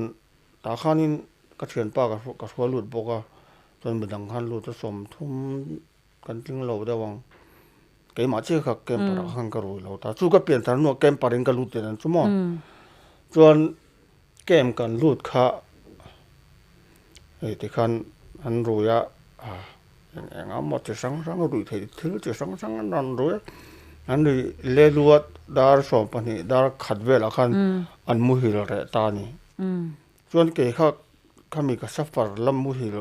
tah khanin ka thianpa ka hruai lut bawk a, chuan midang khan lut a 30 Kan tling lo deuh ang. Keimah chiah kha camper ah khan ka rui lo ta. Chu ka pian thar hnuah camper in ka lut tel ang chu maw. Chuan camp kan lut kha hei tikhan an rui a, eng eng a maw chi hrang hrang ruih theih thil chi hrang hrang an rawn rui a. An rui le luat dar 12 dar khat velah khan an muhil reh ta a ni. Chuan kei kha khami ka suffer lam muhil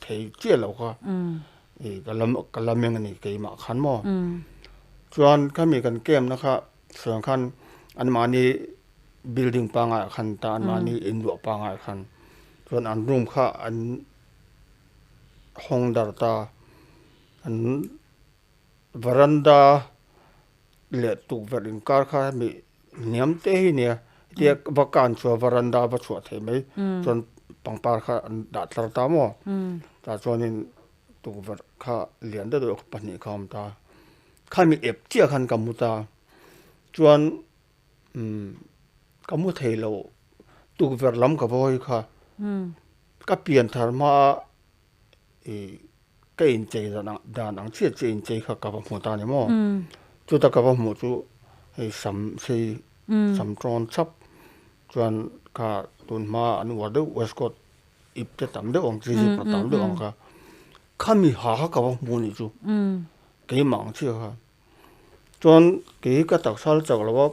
thei chiah lo kha i ka lam ka la meng a ni keimah khan maw. Chuan khami kan camp na kha sawiang khan anmahni building pangngai ah khan ta anmahni inluah pangngai ah khan chuan an room kha an hawng dar ta an veranda leh tukverh inkar kha hemi hniam te hi nia hetia va kan chhuah varanda va chhuah theih mai chuan pangpar kha an dah tlar ta maw tah chuanin tukverh kha lian deuh deuh pahnih kha a awm ta khami ep chiah khan ka mu ta chuan umm ka mu thei lo tukverh lam ka vawi kha ka pian thar hma a ih ka inchei dan ang dan ang chiah chiah inchei kha ka va hmu ta a ni maw chuta ka va hmuh chu hei sam sei sam tawn chap chuan kha tun hma an uar deuh waistcoat ip te tam deuh ang chi zip tam deuh ang kha khami ha kha ka va hmu a nih chu keimah ang chiah kha. Chuan kei ka taksa la chak lo a,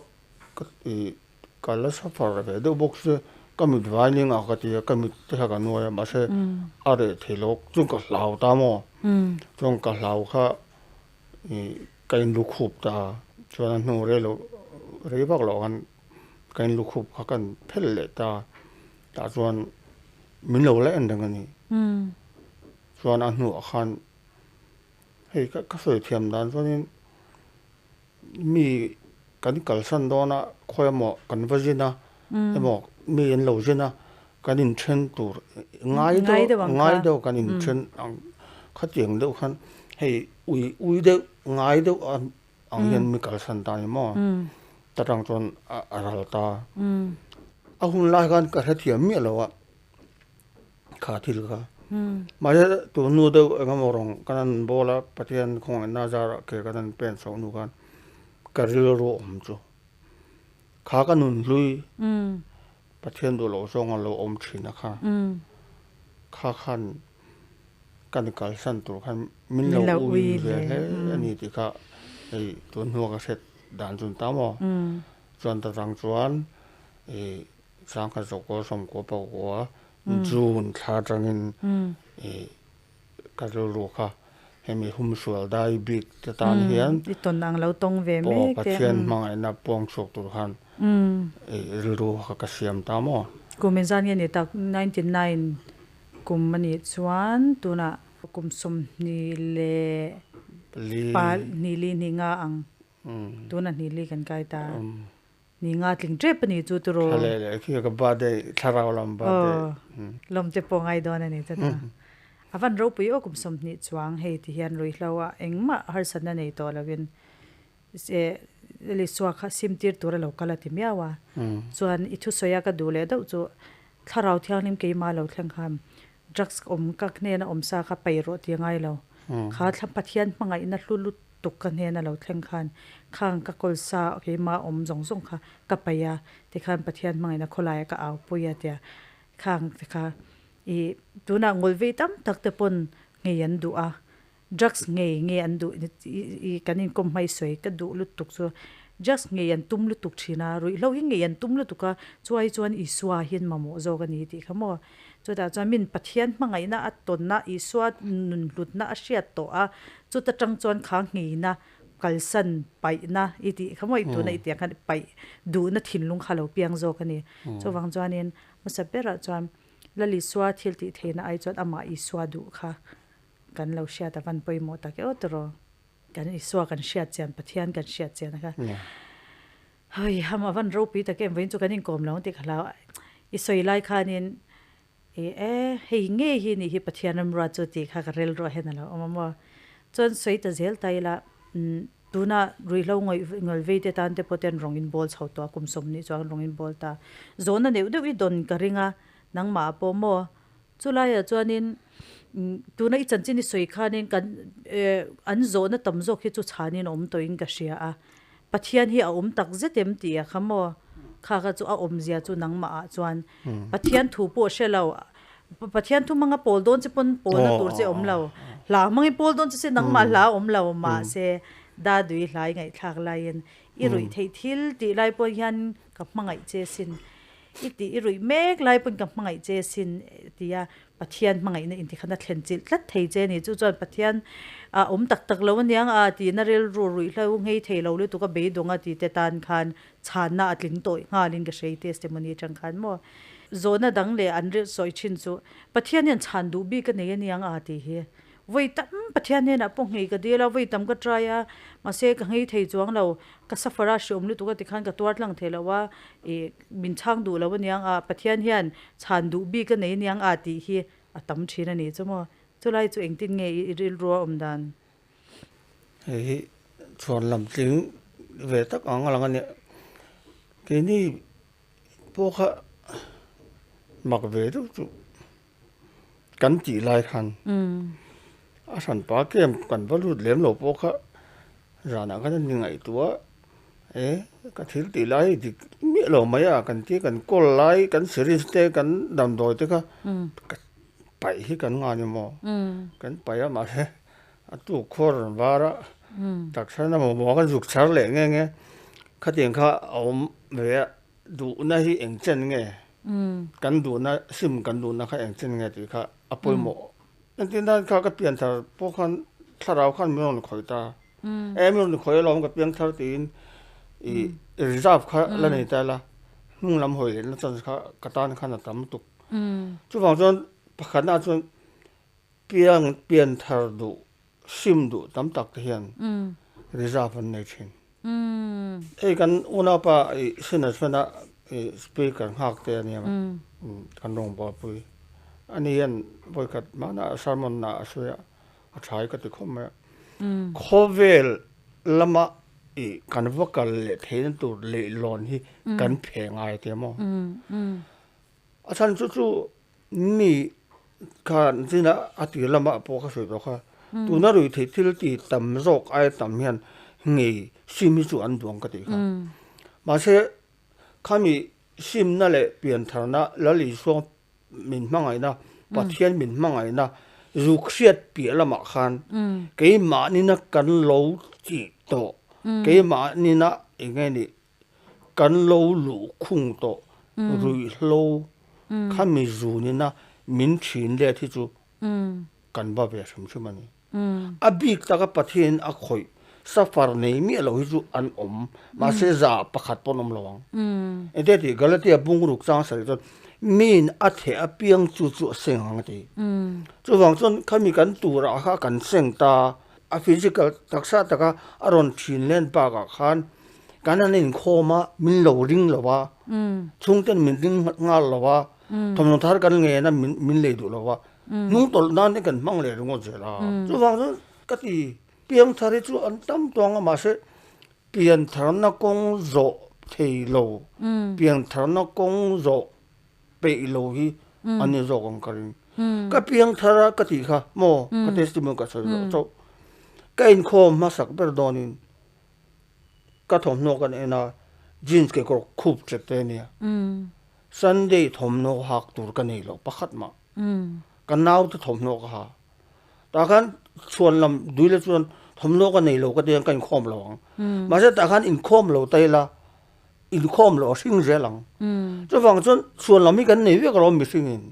ka ih ka la suffer ve deuh bawk se ka mit vai ning a ka ti a, ka mit te kha ka nuai a mahse a reh thei lo chuan ka hlau ta maw chuan ka hlau kha ih ka in lukhup ta a, chuan a hnu rei loh rei vak loh khan ka in lukhup kha kan phel leh ta a, tah chuan min lo la en reng a ni chuan a hnuah khan. Hei ka ka sawi thiam dan chuanin mi kan kalsan dawn a khawi emaw kan va zin a emaw mi an lo zin a kan inthen tur ngai deuh ngai deuh kan inthen ang khatiang deuh khan hei ui ui deuh ngai deuh ang hian mi kalsan ta a ni maw ta tang chuan a ral ta a hun lai khan ka hrethiam miah lo a. Kha thil kha. Mahse tun hnu deuh eng emaw rawng kan han bawl a, Pathian khawngaihna zarah ke kan han pen chhoh hnu khan ka rilru awm chu kha ka nun hlui Pathian duh loh zawng a lo awm thin a kha. Kha khan kan kalsan tur khan min lo ui ve hle a ni tih kha hei tun hnua ka hriat dan chu ni ta maw. Chuan ta chang chuan ih Sangha zawk sawmkua pakua June thla atangin ih ka rilru kha hemi humsual dai bik te tan hian I tawn ang lo tawng ve mek te. Pathian hmangaihna puang chhuak tur khan ih rilru kha ka siam ta maw. Kum inzan nge ni tak 99 kum a nih chuan tunah kum 22 hnih li hnih nga ang tunah hnih li kan kai ta. Ni nga tling tep a ni chu tiraw. Thla leh leh khi ka birthday thlarau lam birthday. Aw lawm te pawh ngai dawn a ni chu ta. A van ropui aw kum 20 chuang hei ti hian ruihhlo ah engmah harsatna nei tawh lovin se Lisua kha sim tir tur a lo kal a ti miau a. Chuan i thusawi a ka duh leh deuh chu thlarau thianghlim keimah lo thleng khan drugs awm ka hnena awm sa kha paih rawh ti a ngai lo. Kha thla Pathian hmangaihna hlu lut. lutuk ka hnena lo thleng khan khang ka kawl sa keima awm zawng zawng kha ka paih a, tikhan Pathian hmangaihna khawlaia ka au pui a tia khang te kha ih tunah ngawlvei tam tak te pawn nghei an duh a, drugs ngei nge an duh ih kan inkawm hmai sawi ka duh lutuk chu drugs ngei an tum lutuk thin a, ruihhlo hi ngei an tum lutuk a, chuai chuan Isua hian mamawh zawk a ni tih kha maw. Chutah chuan min Pathian hmangaihna a tawnna, Isua nun hlutna a hriat tawh a, chuta tang chuan kha ngheina, kalsan, paihna i tih kha maw i tuna i tiang khan paih duhna thinlung kha lo piang zawk a ni. Chuvang chuanin hmasa berah chuan Lal Isua thil tih theihna ai chuan amah Isua duh kha kan lo hriat a van pawimawh tak e aw tawrh. Kan Isua kan hriat chian, Pathian kan hriat chian a kha. Hei ham a van ropui tak em vawiin chu kan inkawm lo ang tih ka hlau a, i sawi lai khanin i e hei ngei hi nih hi Pathian ramruat chu tih kha ka rilruah hian a lo awm a maw. Chuan sawi ta zel ta ila tuna ruihhlo ngawih ngawl vei te tan te pawh ten rawng in bawl chho tawh a kum sawmhnih chuan rawng in bawl ta. Zawhna neuh deuh i dawn ka ring a nangmah pawh maw Chulaiah chuanin tuna i chanchin i sawi khanin kan an zawhna tam zawk hi chu chhanin a awm tawhin ka hria a, Pathian hi a awm tak zet em tih a kha maw? Kha kha chu a awmzia chu nangmah ah chuan Pathian thu pawh hre lo, Pathian thu hmanga pawl dawn che pawn pawlna tur che awm lo, hla hmangin pawl dawn che se nangmah hla a awm lo mahse Dadui hla i ngaihthlak laiin i ruih theih thil tih lai pawh hian ka hmangaih che sin. I tih i ruih mek lai pawn ka hmangaih che sin tia Pathian hmangaihna intikhatna thlen chilh tlat thei che a ni. Chu chuan Pathian a awm tak tak lo aniang a tihna rilru ruihhlo nghei thei lo lutuk a beidawng a tih te tan khan chhanna a tling tawih nghalin ka hrei testimony atang khan maw. Zawhna dang leh an rilh sawi thin chu Pathian hian chhan duh bik a nei aniang a tih hi. Vawi tam Pathian hnenah pawh nghei ka dil a, vawi tam ka try a, mahse ka nghei thei chuang lo, ka suffer a hreawm lutuk a tikhan ka tuar tlang thei lo a, ih min chhang duh lo aniang a, Pathian hian chhan duh bik a nei aniang a tih hi a tam thin a ni chu maw. Chulai chu engtin nge i rilru a awm dan? Hei hi chhuan lam tling ve tak ang a lang a nia. Keini pawh kha mak ve deuh chu. Kan tih lai khan a hran pa kem kan va lut lem lo pawh kha zanah khan a ni ngaihtuah a e ka thil tih lai hi dik miah lo mai a kan tia kan kawl lai kan syringe te kan damdawi te kha ka paih hi kan ngan emaw kan paih a mahse a tuk khuar rawn var a taksa na mamawh kan zuk chhar leh nge nge khatiang kha a awm ve a. Duhna hi eng chen nge? Kan duhna, sim kan duhna kha eng chen nge tih kha a pawimawh. Engtin nan kha ka pian thar pawh khan thlarau khan min rawn khawih ta. E min rawn khawih alawm ka piang thar tiin i reserve kha la nei ta ila, hnung lam hawi lehna chance kha ka tan khan a tam lutuk. Chuvang chuan pakhatna chuan piang pian thar duh, sim duh tam tak te hian reserve an nei thin. Hei kan unaupa i Sinner chuan a i speaker nghak te a nia kan rawngbawlpui ani hian vawikhat mahna sermon na a sawi a a tha hi ka ti khawp mai a khawvel lama i kan va kal leh theihna tur leihlawn hi kan phe ngai te maw a chhan chu chu mi khan china a tir lamah pawh ka sawi tawh kha tuna ruih theih thil ti tam zawk aia tam hian ngei sim hi chu an duang ka tih kha mahse khami simna leh piantharna Lal Isua min hmangaihna Pathian min hmangaihna zuk hriat piah lamah khan keimah nina kan lo tih tawh keimah nina eng nge nih Kan lo luh khung tawh ruihhlo khami zunina min thin let hi chu kan va ve hrim hrim a ni. A bik taka Pathianin a khawih safar nei miah lo hi chu an awm, mahse za pakhat pawh an awm lo ang. Engtia tih Galatia bungruk chang sawi chuan miin a theh apiang chu chu a seng ang a ti. Chuvang chuan khami kan turah kha kan seng ta, a physical taksa taka a rawn thin len bakah khan Kan han inkhawm a, min lo ring lo a, chhungten min ring nghal lo a, thawmhnaw thar kan ngen a, min lei duh lo a, hnung tawlh nan te kan hmang leh ringawt zel a. Chuvang chuan ka ti, piangthar hi chu an tam tuang a, mahse piantharna kawng zawh thei lo, piantharna kawng zawh peih lo hi an ni zawk ang ka ring. Ka piangthar a ka tih kha maw, ka testimony ka sawi zawh chauh. Ka inkhawm hmasak ber dawnin ka thawmhnaw kan en a, jeans kekawr khup ṭet te ania. Sunday thawmhnaw hak tur ka nei lo pakhat mah. Ka naute thawmhnaw ka ha. Tah khan chhuan lam dui la chuan thawmhnaw ka nei lo ka ti ang ka inkhawm lo ang. Mahse tah khan inkhawm lo ta ila inkhawm lo a hring zel ang. Chuvang chuan chhuan lam hi kan nei vek alawm mihringin.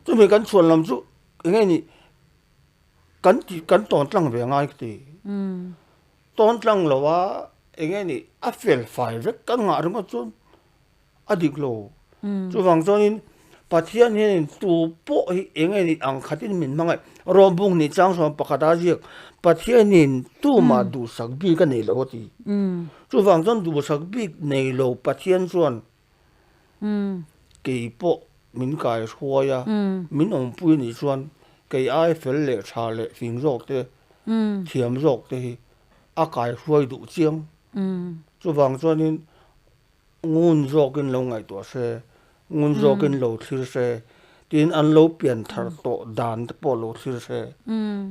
Chumi kan chhuan lam chu eng nge ni kan tih kan tawn tlang ve ngai ka ti. Tawn tlang lo a eng nge ni a fel fai vek kan ngah ringawt chuan a dik lo. Chuvang chuanin Pathian hianin tu pawh hi eng nge ni ang khatin min hmangaih. Rawmbung nih chang sawm pakhat a ziak, Pathianin tumah duhsak bik a nei lo a ti. Chuvang chuan duhsak bik nei lo Pathian chuan kei pawh min kai hruai a, min awmpui nih chuan kei ai fel leh tha leh fing zawk te, thiam zawk te hi a kai hruai duh chiang. Chuvang chuanin Ngun zawkin lo ngaihtuah se, ngun zawkin lo thlir se, tiin an lo pian thar tawh dan te pawh lo thlir se,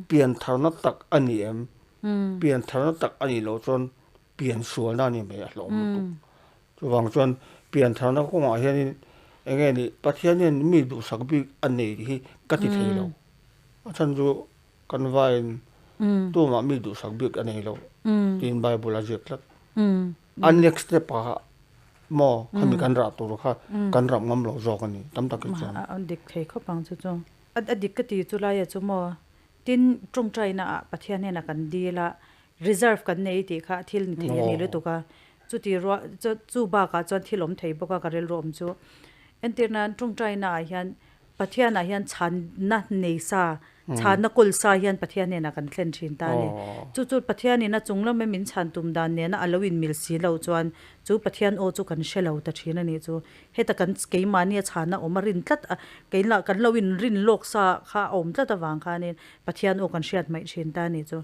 pian tharna tak a ni em? Pian tharna tak a nih loh chuan pian sualna a ni mai a hlawm lutuk. Chuvang chuan pian tharna kawngah hianin eng nge nih Pathian hian mi duhsak bik a nei tih hi ka ti thei lo. A chhan chu kan vaiin tumah mi duhsak bik a nei lo tiin Bible a ziak tlat. A next step ah maw khami kan rah tur kha kan rah ngam lo zawk a ni tam tak hi chuan. A dik thei khawp ang chu chu. A dik ka ti chu lai ah chu maw tin tawngtai na ah Pathian hnenah kan dil a reserve kan nei tih kha thil ni thei a ni lutuk a chuti ruah chu bakah chuan thil awm thei bawk a ka rilru awm chu entir nan tawngtai na ah hian Pathian ah hian chhanna nei sa, chhanna kawl sa hian Pathian hnenah kan thlen thin ta a ni. Chu chu Pathian in a chung lama min chhan tum dan nena a lo inmil si lo chuan chu Pathian aw chu kan hre lo ta thin a nih chu. Heta kan keimahni a chhanna awm a rin tlat a, keinlah kan lo inrin lawk sa kha a awm tlat avang khanin Pathian aw kan hriat hmaih thin ta a nih chu.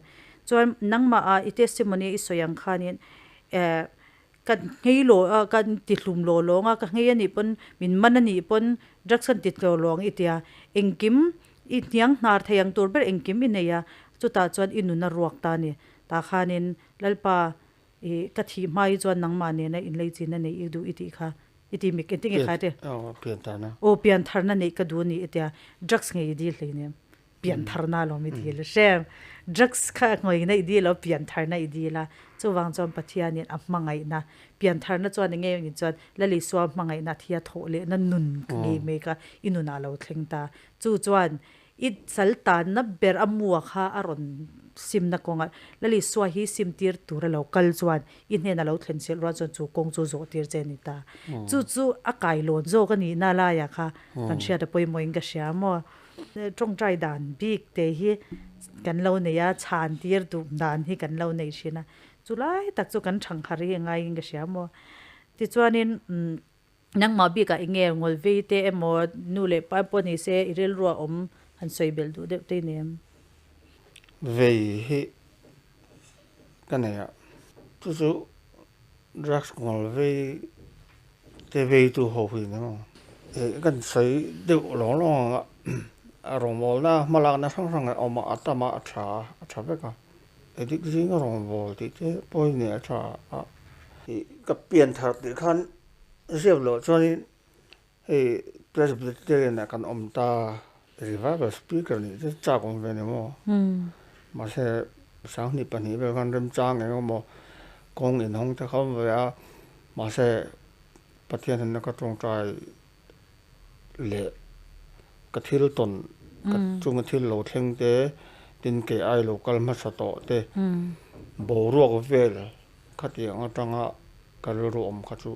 Chuan nangmah ah i testimony i sawi ang khanin eh Ka nghei lo a, ka ti hlum lo lawng a, ka nghei a nih pawn min man a nih pawn drugs an ti tlo lawng i tia, engkim i hniang hnar thei ang tur ber engkim i nei a, chutah chuan i nun a ruak ta a ni. Tah khanin Lalpa i ka thih hma hi chuan nangmah nena inlei chin a neih i duh i tih kha i ti mi engtin nge khai te? Aw piantharna. Aw piantharna neih ka duh a ni i tia, drugs ngei i dil hleinem. Piantharna lawm i dil a hrem. Drugs kha ngawihna i dil lo, piantharna i dil a. Chuvang chuan Pathianin a hmangaihna, piantharna chuan eng nge chuan Lal Isua hmangaihna thia thawh lehna nun ka ngei mai kha i nunah lo thleng ta. Chu chuan i sal tanna ber a mua kha a rawn simna kawngah Lal Isua hi simtir tura lo kal chuan i hnena lo thlen chilh rual chuan chu kawng chu zawh tir che a ni ta. Chu chu a kailawn zawk a nihna laiah kha kan hriat a pawimawhin ka hria maw. Tawngtai dan bik te hi kan lo nei a, chhan tir duh dan hi kan lo nei thin a, chu lai tak chu kan thangkhat hi a ngaiin ka hria maw. Tichuanin nangmah bikah eng nge ngawlvei te emaw nu leh pa pawh ni se i rilru a awm han sawi belh duh deuh te i nei em? Vei hi ka nei a, chu chu drugs ngawlvei te veitu ho hi ni maw eh kan sawi deuh lawng lawng ang a a rawngbawlna hmalakna hrang hrang a awm a a tam a a tha a a tha vek a addict zinga rawngbâwl tih te pawh hi nia a tha a ih ka pian thar tih khan ziak loh chuanin hei Presbyterian ah kan awm ta revival speaker nih te chak awm ve ni maw mahse sanghnih pahnih vel khan remchang eng emaw kawng inhawng te kha awm ve a mahse Pathian hnena ka tawngtai leh ka thil tawn ka chunga thil lo thleng te tin kei ai lo kal hmasa tawh te boruak vel khatiang atanga ka rilru awm kha chu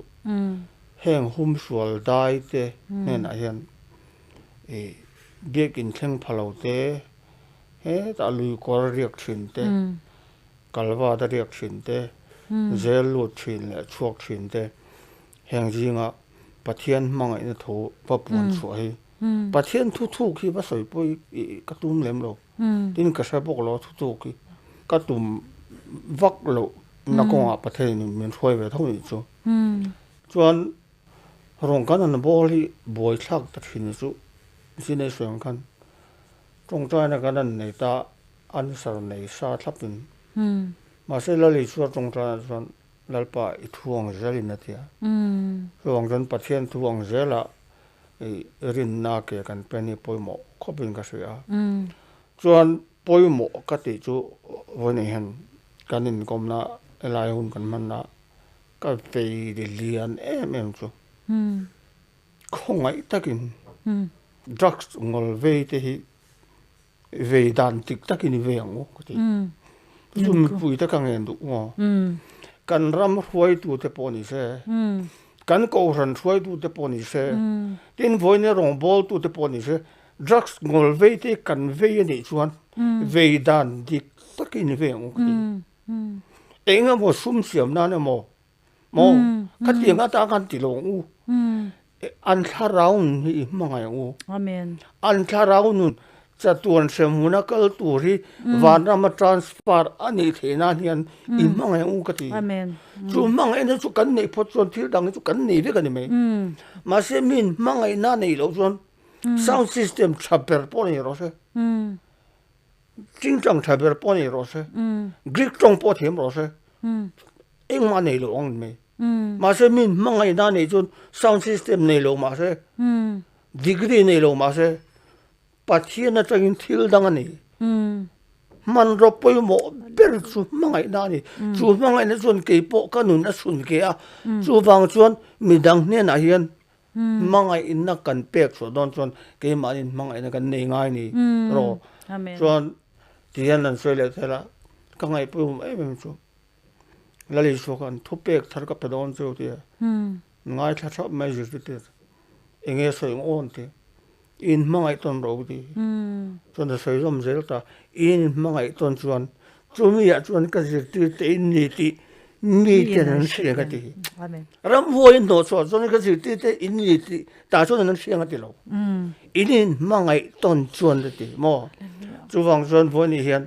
heng humsual dai te hnenah hian ih biakin thleng pha lo te hetah lui kawr riak thin te kalvat a riak thin te zel lut thin leh chhuak thin te heng zinga Pathian hmangaihna thu va puan chhuah hi Pathian thu thuk hi va sawi pawh hi ka tum lem lo tin ka hre bawk lo a thu thuk hi ka tum vak loh na kawngah Pathian in min hruai ve tho nih chu chuan rawn kan han ball hi buaithlak ta thin chu Chinei sawi ang khan tawngtaina kan han nei ta. answer nei sa thlapin. Mahse Lal Isua tawngtainah chuan Lalpa i thu ang zelin a ti a. Chuvang chuan Pathian thu ang zela i rinna ke kan pen hi pawimawh khawpin ka hria a. Chuan pawimawh ka tih chu vawiin hian kan inkawmna helai hun kan hmanna ka vei lian em em chu khawngaih takin drugs ngawl vei te hi vei dan dik takin i vei ang u ka ti. Chu mipui te ka ngen duh maw? Kan ram hruaitu te pawh ni se, kan kohhran hruaitu te pawh ni se, tin vawiin rawngbawltu te pawh ni se, drugs ngawl vei te kan vei a nih chuan vei dan dik takin i vei ang u ka ti. Eng emaw sum siam nan emaw maw khatiang atan khan ti lo ang u. An thlarau nun hi i hmangaih ang u. An thlarau nun chatuan hremhmuna kal tur hi vanrama transfer a nih theih nan hian i hmangaih ang u ka ti. Chu hmangaihna chu kan neih phawt chuan thil dang hi chu kan nei vek a ni mai. Mahse min hmangaihna neih loh chuan sound system tha ber pawh nei rawh se. Chingchang tha ber pawh nei rawh se, Greek tawng pawh thiam rawh se, engmah nei lo ang mai. Mahse min hmangaihna nei chuan sound system nei lo mahse, degree nei lo mahse, Pathian atangin thil dang a nei. Hmanraw pawimawh ber chu hmangaihna a ni. Chu hmangaihna chuan keipawh ka nun a chhun ke a, chuvang chuan midang hnenah hian Hmangaihna kan pek chhuah dawn chuan keimahni hmangaihna kan nei ngai ni rawh. Chuan tihian an sawi leh tel a, ka ngaihpawimawh em em chu Lal Isua khan thu pek thar ka pe dawn chu tia ngaithla thap mai zirtirtu eng nge sawi ang aw an ti. In hmangaih tawn rawh u ti. Chuan a sawi zawm zel ta, in hmangaih tawn chuan chumi ah chuan ka zirtir te in ni tih mi ten an hria ka ti. Ramhuai in hnawh chhuah chuan ka zirtir te in ni tih tah chuan an hria ka ti lo. In in hmangaih tawn chuan ka ti maw? Chuvang chuan vawiin hian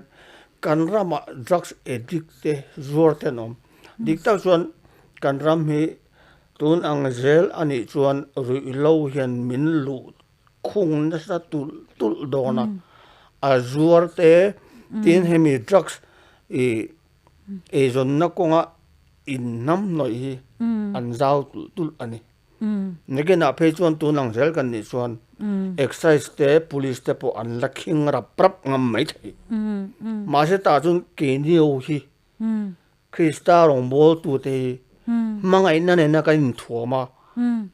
kan ramah drugs addict te zuar te an awm. Dik tak chuan kan ram hi tun ang zel a nih chuan ruihhlo hian min luh khung nasa tulh tulh dawn a, a zuar te tin hemi drugs ih eizawnna kawnga inhnamhnawih hi an zau tulh tulh a ni. Nakinah phei chuan tun ang zel kan nih chuan excise te police te pawh an la khing rap rap ngam maithei. Mahse tah chuan keini ho hi Krista rawngbawltute hi hmangaihna nena kan inthuam a,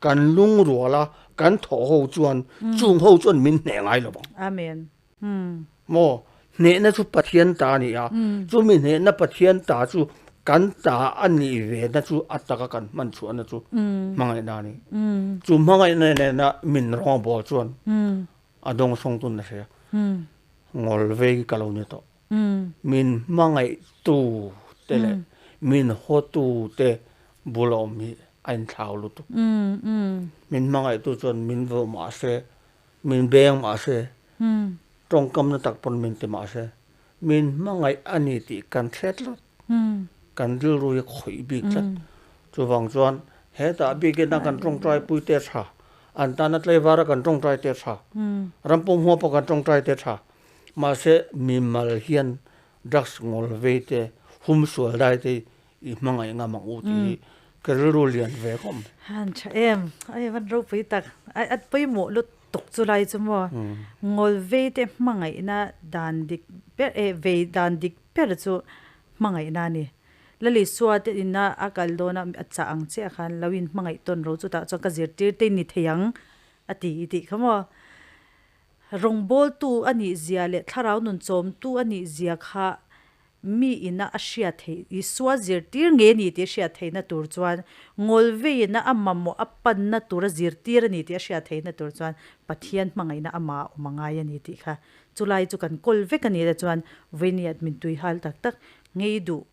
kan lungrual a, kan thawh ho chuan chung ho chuan min hneh ngai lo vang. Amen. Maw? Hnehna chu Pathian ta a ni a, chumi hnehna Pathian ta chu kan ta a nih vena chu a taka kan hman chhuahna chu hmangaihna a ni. Chu hmangaihna nena min rawngbâwl chuan a dawngsawng tun a hria. Ngawl vei ka lo ni tawh. Min hmangaihtu te leh min hawtu te bul a awm hi a inthlau lutuk. Min hmangaihtu chuan min vawh mah se, min beng mah se, tawngkamna tak pawn min ti mah se, min hmangaih a ni tih kan hre tlat. Kan rilru hi a khawih bik tlat. Chuvang chuan hetah bikin a kan tawngtai pui te tha, an tana tleivara kan tawngtai te tha, rampum hua pawh kan tawngtai te tha. Mahse, mimal hian drugs ngawl vei te, hum sual dai te i hmangaih ngam ang u tih hi ka rilru lian ve khawp mai. Han tha em, ai van ropui tak, a pawimawh lutuk chu lai chu maw, ngawl vei te hmangaihna dan dik ber eh vei dan dik ber chu hmangaihna a ni. Lalisua te ina a kal dawn a, a chah ang chiah khan lo in hmangaih tawn ro chutah chuan ka zirtir te ni thei ang a ti i tih kha maw. Rawngbawltu a nih zia leh thlarau nun chawmtu a nih zia kha mi ina a hriat theih, Isua zirtir nge a ni tih a hriat theihna tur chuan, ngawlveiina a mamawh a panna tura zirtir a ni tih a hriat theihna tur chuan Pathian hmangaihna amah a awm a ngai a ni tih kha chulai chu kan kawl vek a ni le chuan vawinia min tui hal tak tak ngei duh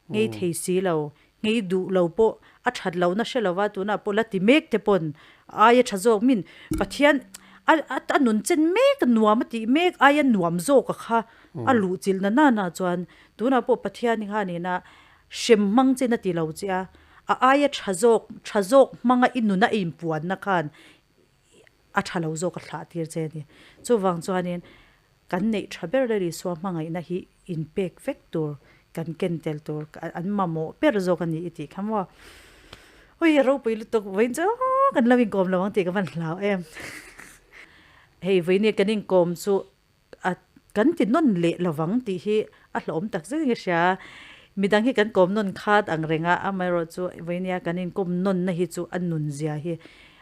ngei thei si lo, ngei duh lo pawh a that lohna hre lova tunah pawh la ti mek te pawn aia tha zawk min Pathian a a nun chen mek a nuam a tih mek aia nuam zawk a kha a luh chilh na nana chuan tunah pawh Pathian khan ina hrem hmang chin a ti lo che a, a aia tha zawk tha zawk hmanga i nuna i inpuanna khan a tha lo zawk a thlah tir che a ni. Chuvang chuanin. kan neih tha ber Lal Isua hmangaihna hi inpek vek tur kan ken tel tur an mamawh ber zawk a ni i tih kha maw. Ui a ropui lutuk vawiin chu kan lo inkawm lo ang tih ka van hlau em. Hei vawiin kan inkawm chu a kan ti nawn leh lovang tih hi a hlauhawm tak zet in ka hria. Midang hi kan kawm nawn khat ang reng a, amaherawhchu vawinia kan inkawm nawnna hi chu a nun zia hi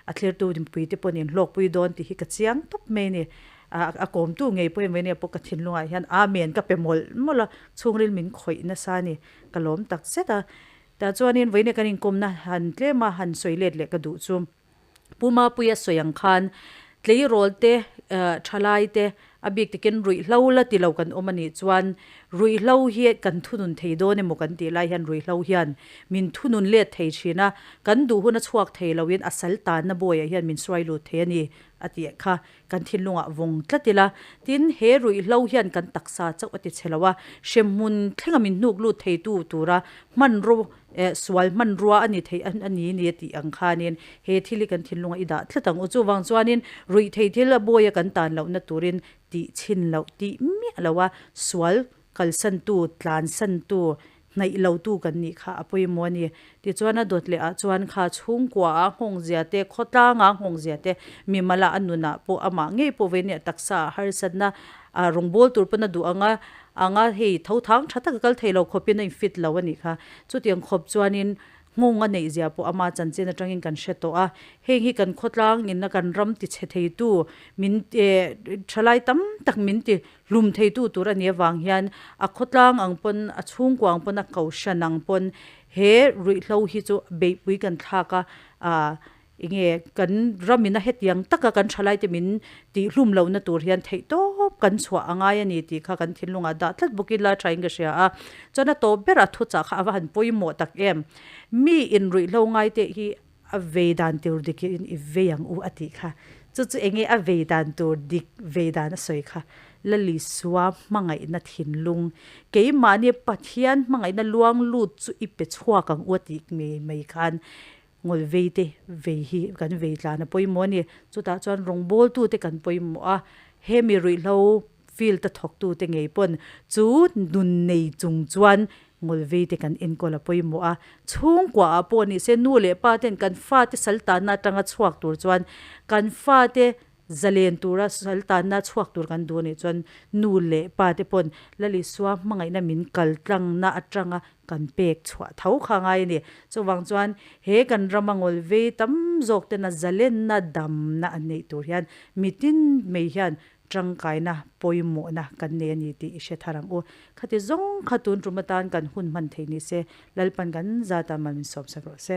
a thlirtu mipui te pawhin hlawkpui dawn tih hi ka chiang tawp mai a ni. A kawmtu ngei pawhin vawinia pawh ka thinlungah hian Amen ka pe mawlh mawlh a, chhungril min khawih nasa a ni. Ka lawm tak zet a. Tah chuanin vawinia kan inkawmna han tlem a, han sawi let leh ka duh chu. Pu Mapuia sawi ang khan tleirawl te, thalai te, a bik takin ruihhlo la ti lo kan awm a nih chuan ruihhlo hi kan thunun thei dawn emaw kan tih lai hian ruihhlo hian min thunun let thei thin a, kan duh hun a chhuak thei loin a sal tanna bawiah hian min suai lut thei a ni a tih kha kan thinlungah vawng tlat ila. Tin, he ruihhlo hian kan taksa chauh a ti chhe lo a, hremhmun thlenga min hnuk lut theitu tura hmanraw Eh, sual hmanrua a ni thei a ni ni a tih ang khanin he thil hi kan thinlungah i dah tlat ang u. Chuvang chuanin ruih thei thil a bawi a kan tan lohna turin tih chhin loh tih miah lo a, sual kalsantu, tlansantu, hnaih lotu kan nih kha a pawimawh a ni. Tichuan a dawt leh ah chuan kha chhungkua ah nghawngzia te, khawtlang ah nghawngzia te, mimal ah a nunah pawh amah ngei pawh vei nia taksa ah harsatna ah rawngbâwl tur pawn a duh ang a, Anga hei tho thang tha taka kal thei lo khawpin a infit lo a nih kha. Chutiang khawp chuanin nghawng a neih zia pawh ama chanchin atangin kan hre tawh a. Heng hi kan khawtlang ina kan ram ti chhe theitu min thalai tam tak min ti hlum theitu tur a nih avang hian a khawtlang ang pawn a chhungkua ang pawn a kohhran ang pawn he ruihhlo hi chu beihpui kan thlak a Enge kan ramina hetiang taka kan thalaite min tihhlum lohna tur hian theihtawp kan chhuah a ngai a ni tih kha kan thinlungah dah tlat bawk ila thain ka hria a. Chuan a tawp berah thuchah kha a va han pawimawh tak em. Mi inruihhlo ngai te hi a vei dan tur dik in i vei ang u a tih kha. Chu chu enge a vei dan tur dik vei dan a sawi kha. Lalisua hmangaihna thinlung keimahni Pathian hmangaihna luang lut chu i pe chhuak ang u a tih ngei mai khan Ngawl vei te vei hi kan vei tlan a pawimawh a ni. Chutah chuan rawngbawltu te kan pawimawh a, hemi ruihhlo field a thawktu te ngei pawn chu nun nei chung chuan ngawl vei te kan enkawl a pawimawh a. Chhungkua ah pawh ni se nu leh pa ten kan fate sal tanna atanga chhuak tur chuan kan fate Zalen tura sal tanna chhuak tur kan duh a nih chuan nu leh pa te pawn Lalisua hmangaihna min kal tlangna atanga kan pek chhuah tho kha ngai a ni. Chuvang chuan he kan rama ngawl vei tam zawk tena zalenna damna an neih tur hian mitin mai hian tangkaina pawimawhna kan nei a ni tih i hre thar ang u. Khati zawng kha tun tum atan kan hun hman thei ni se Lalpan kan zat a mal min sawmsak rawh se.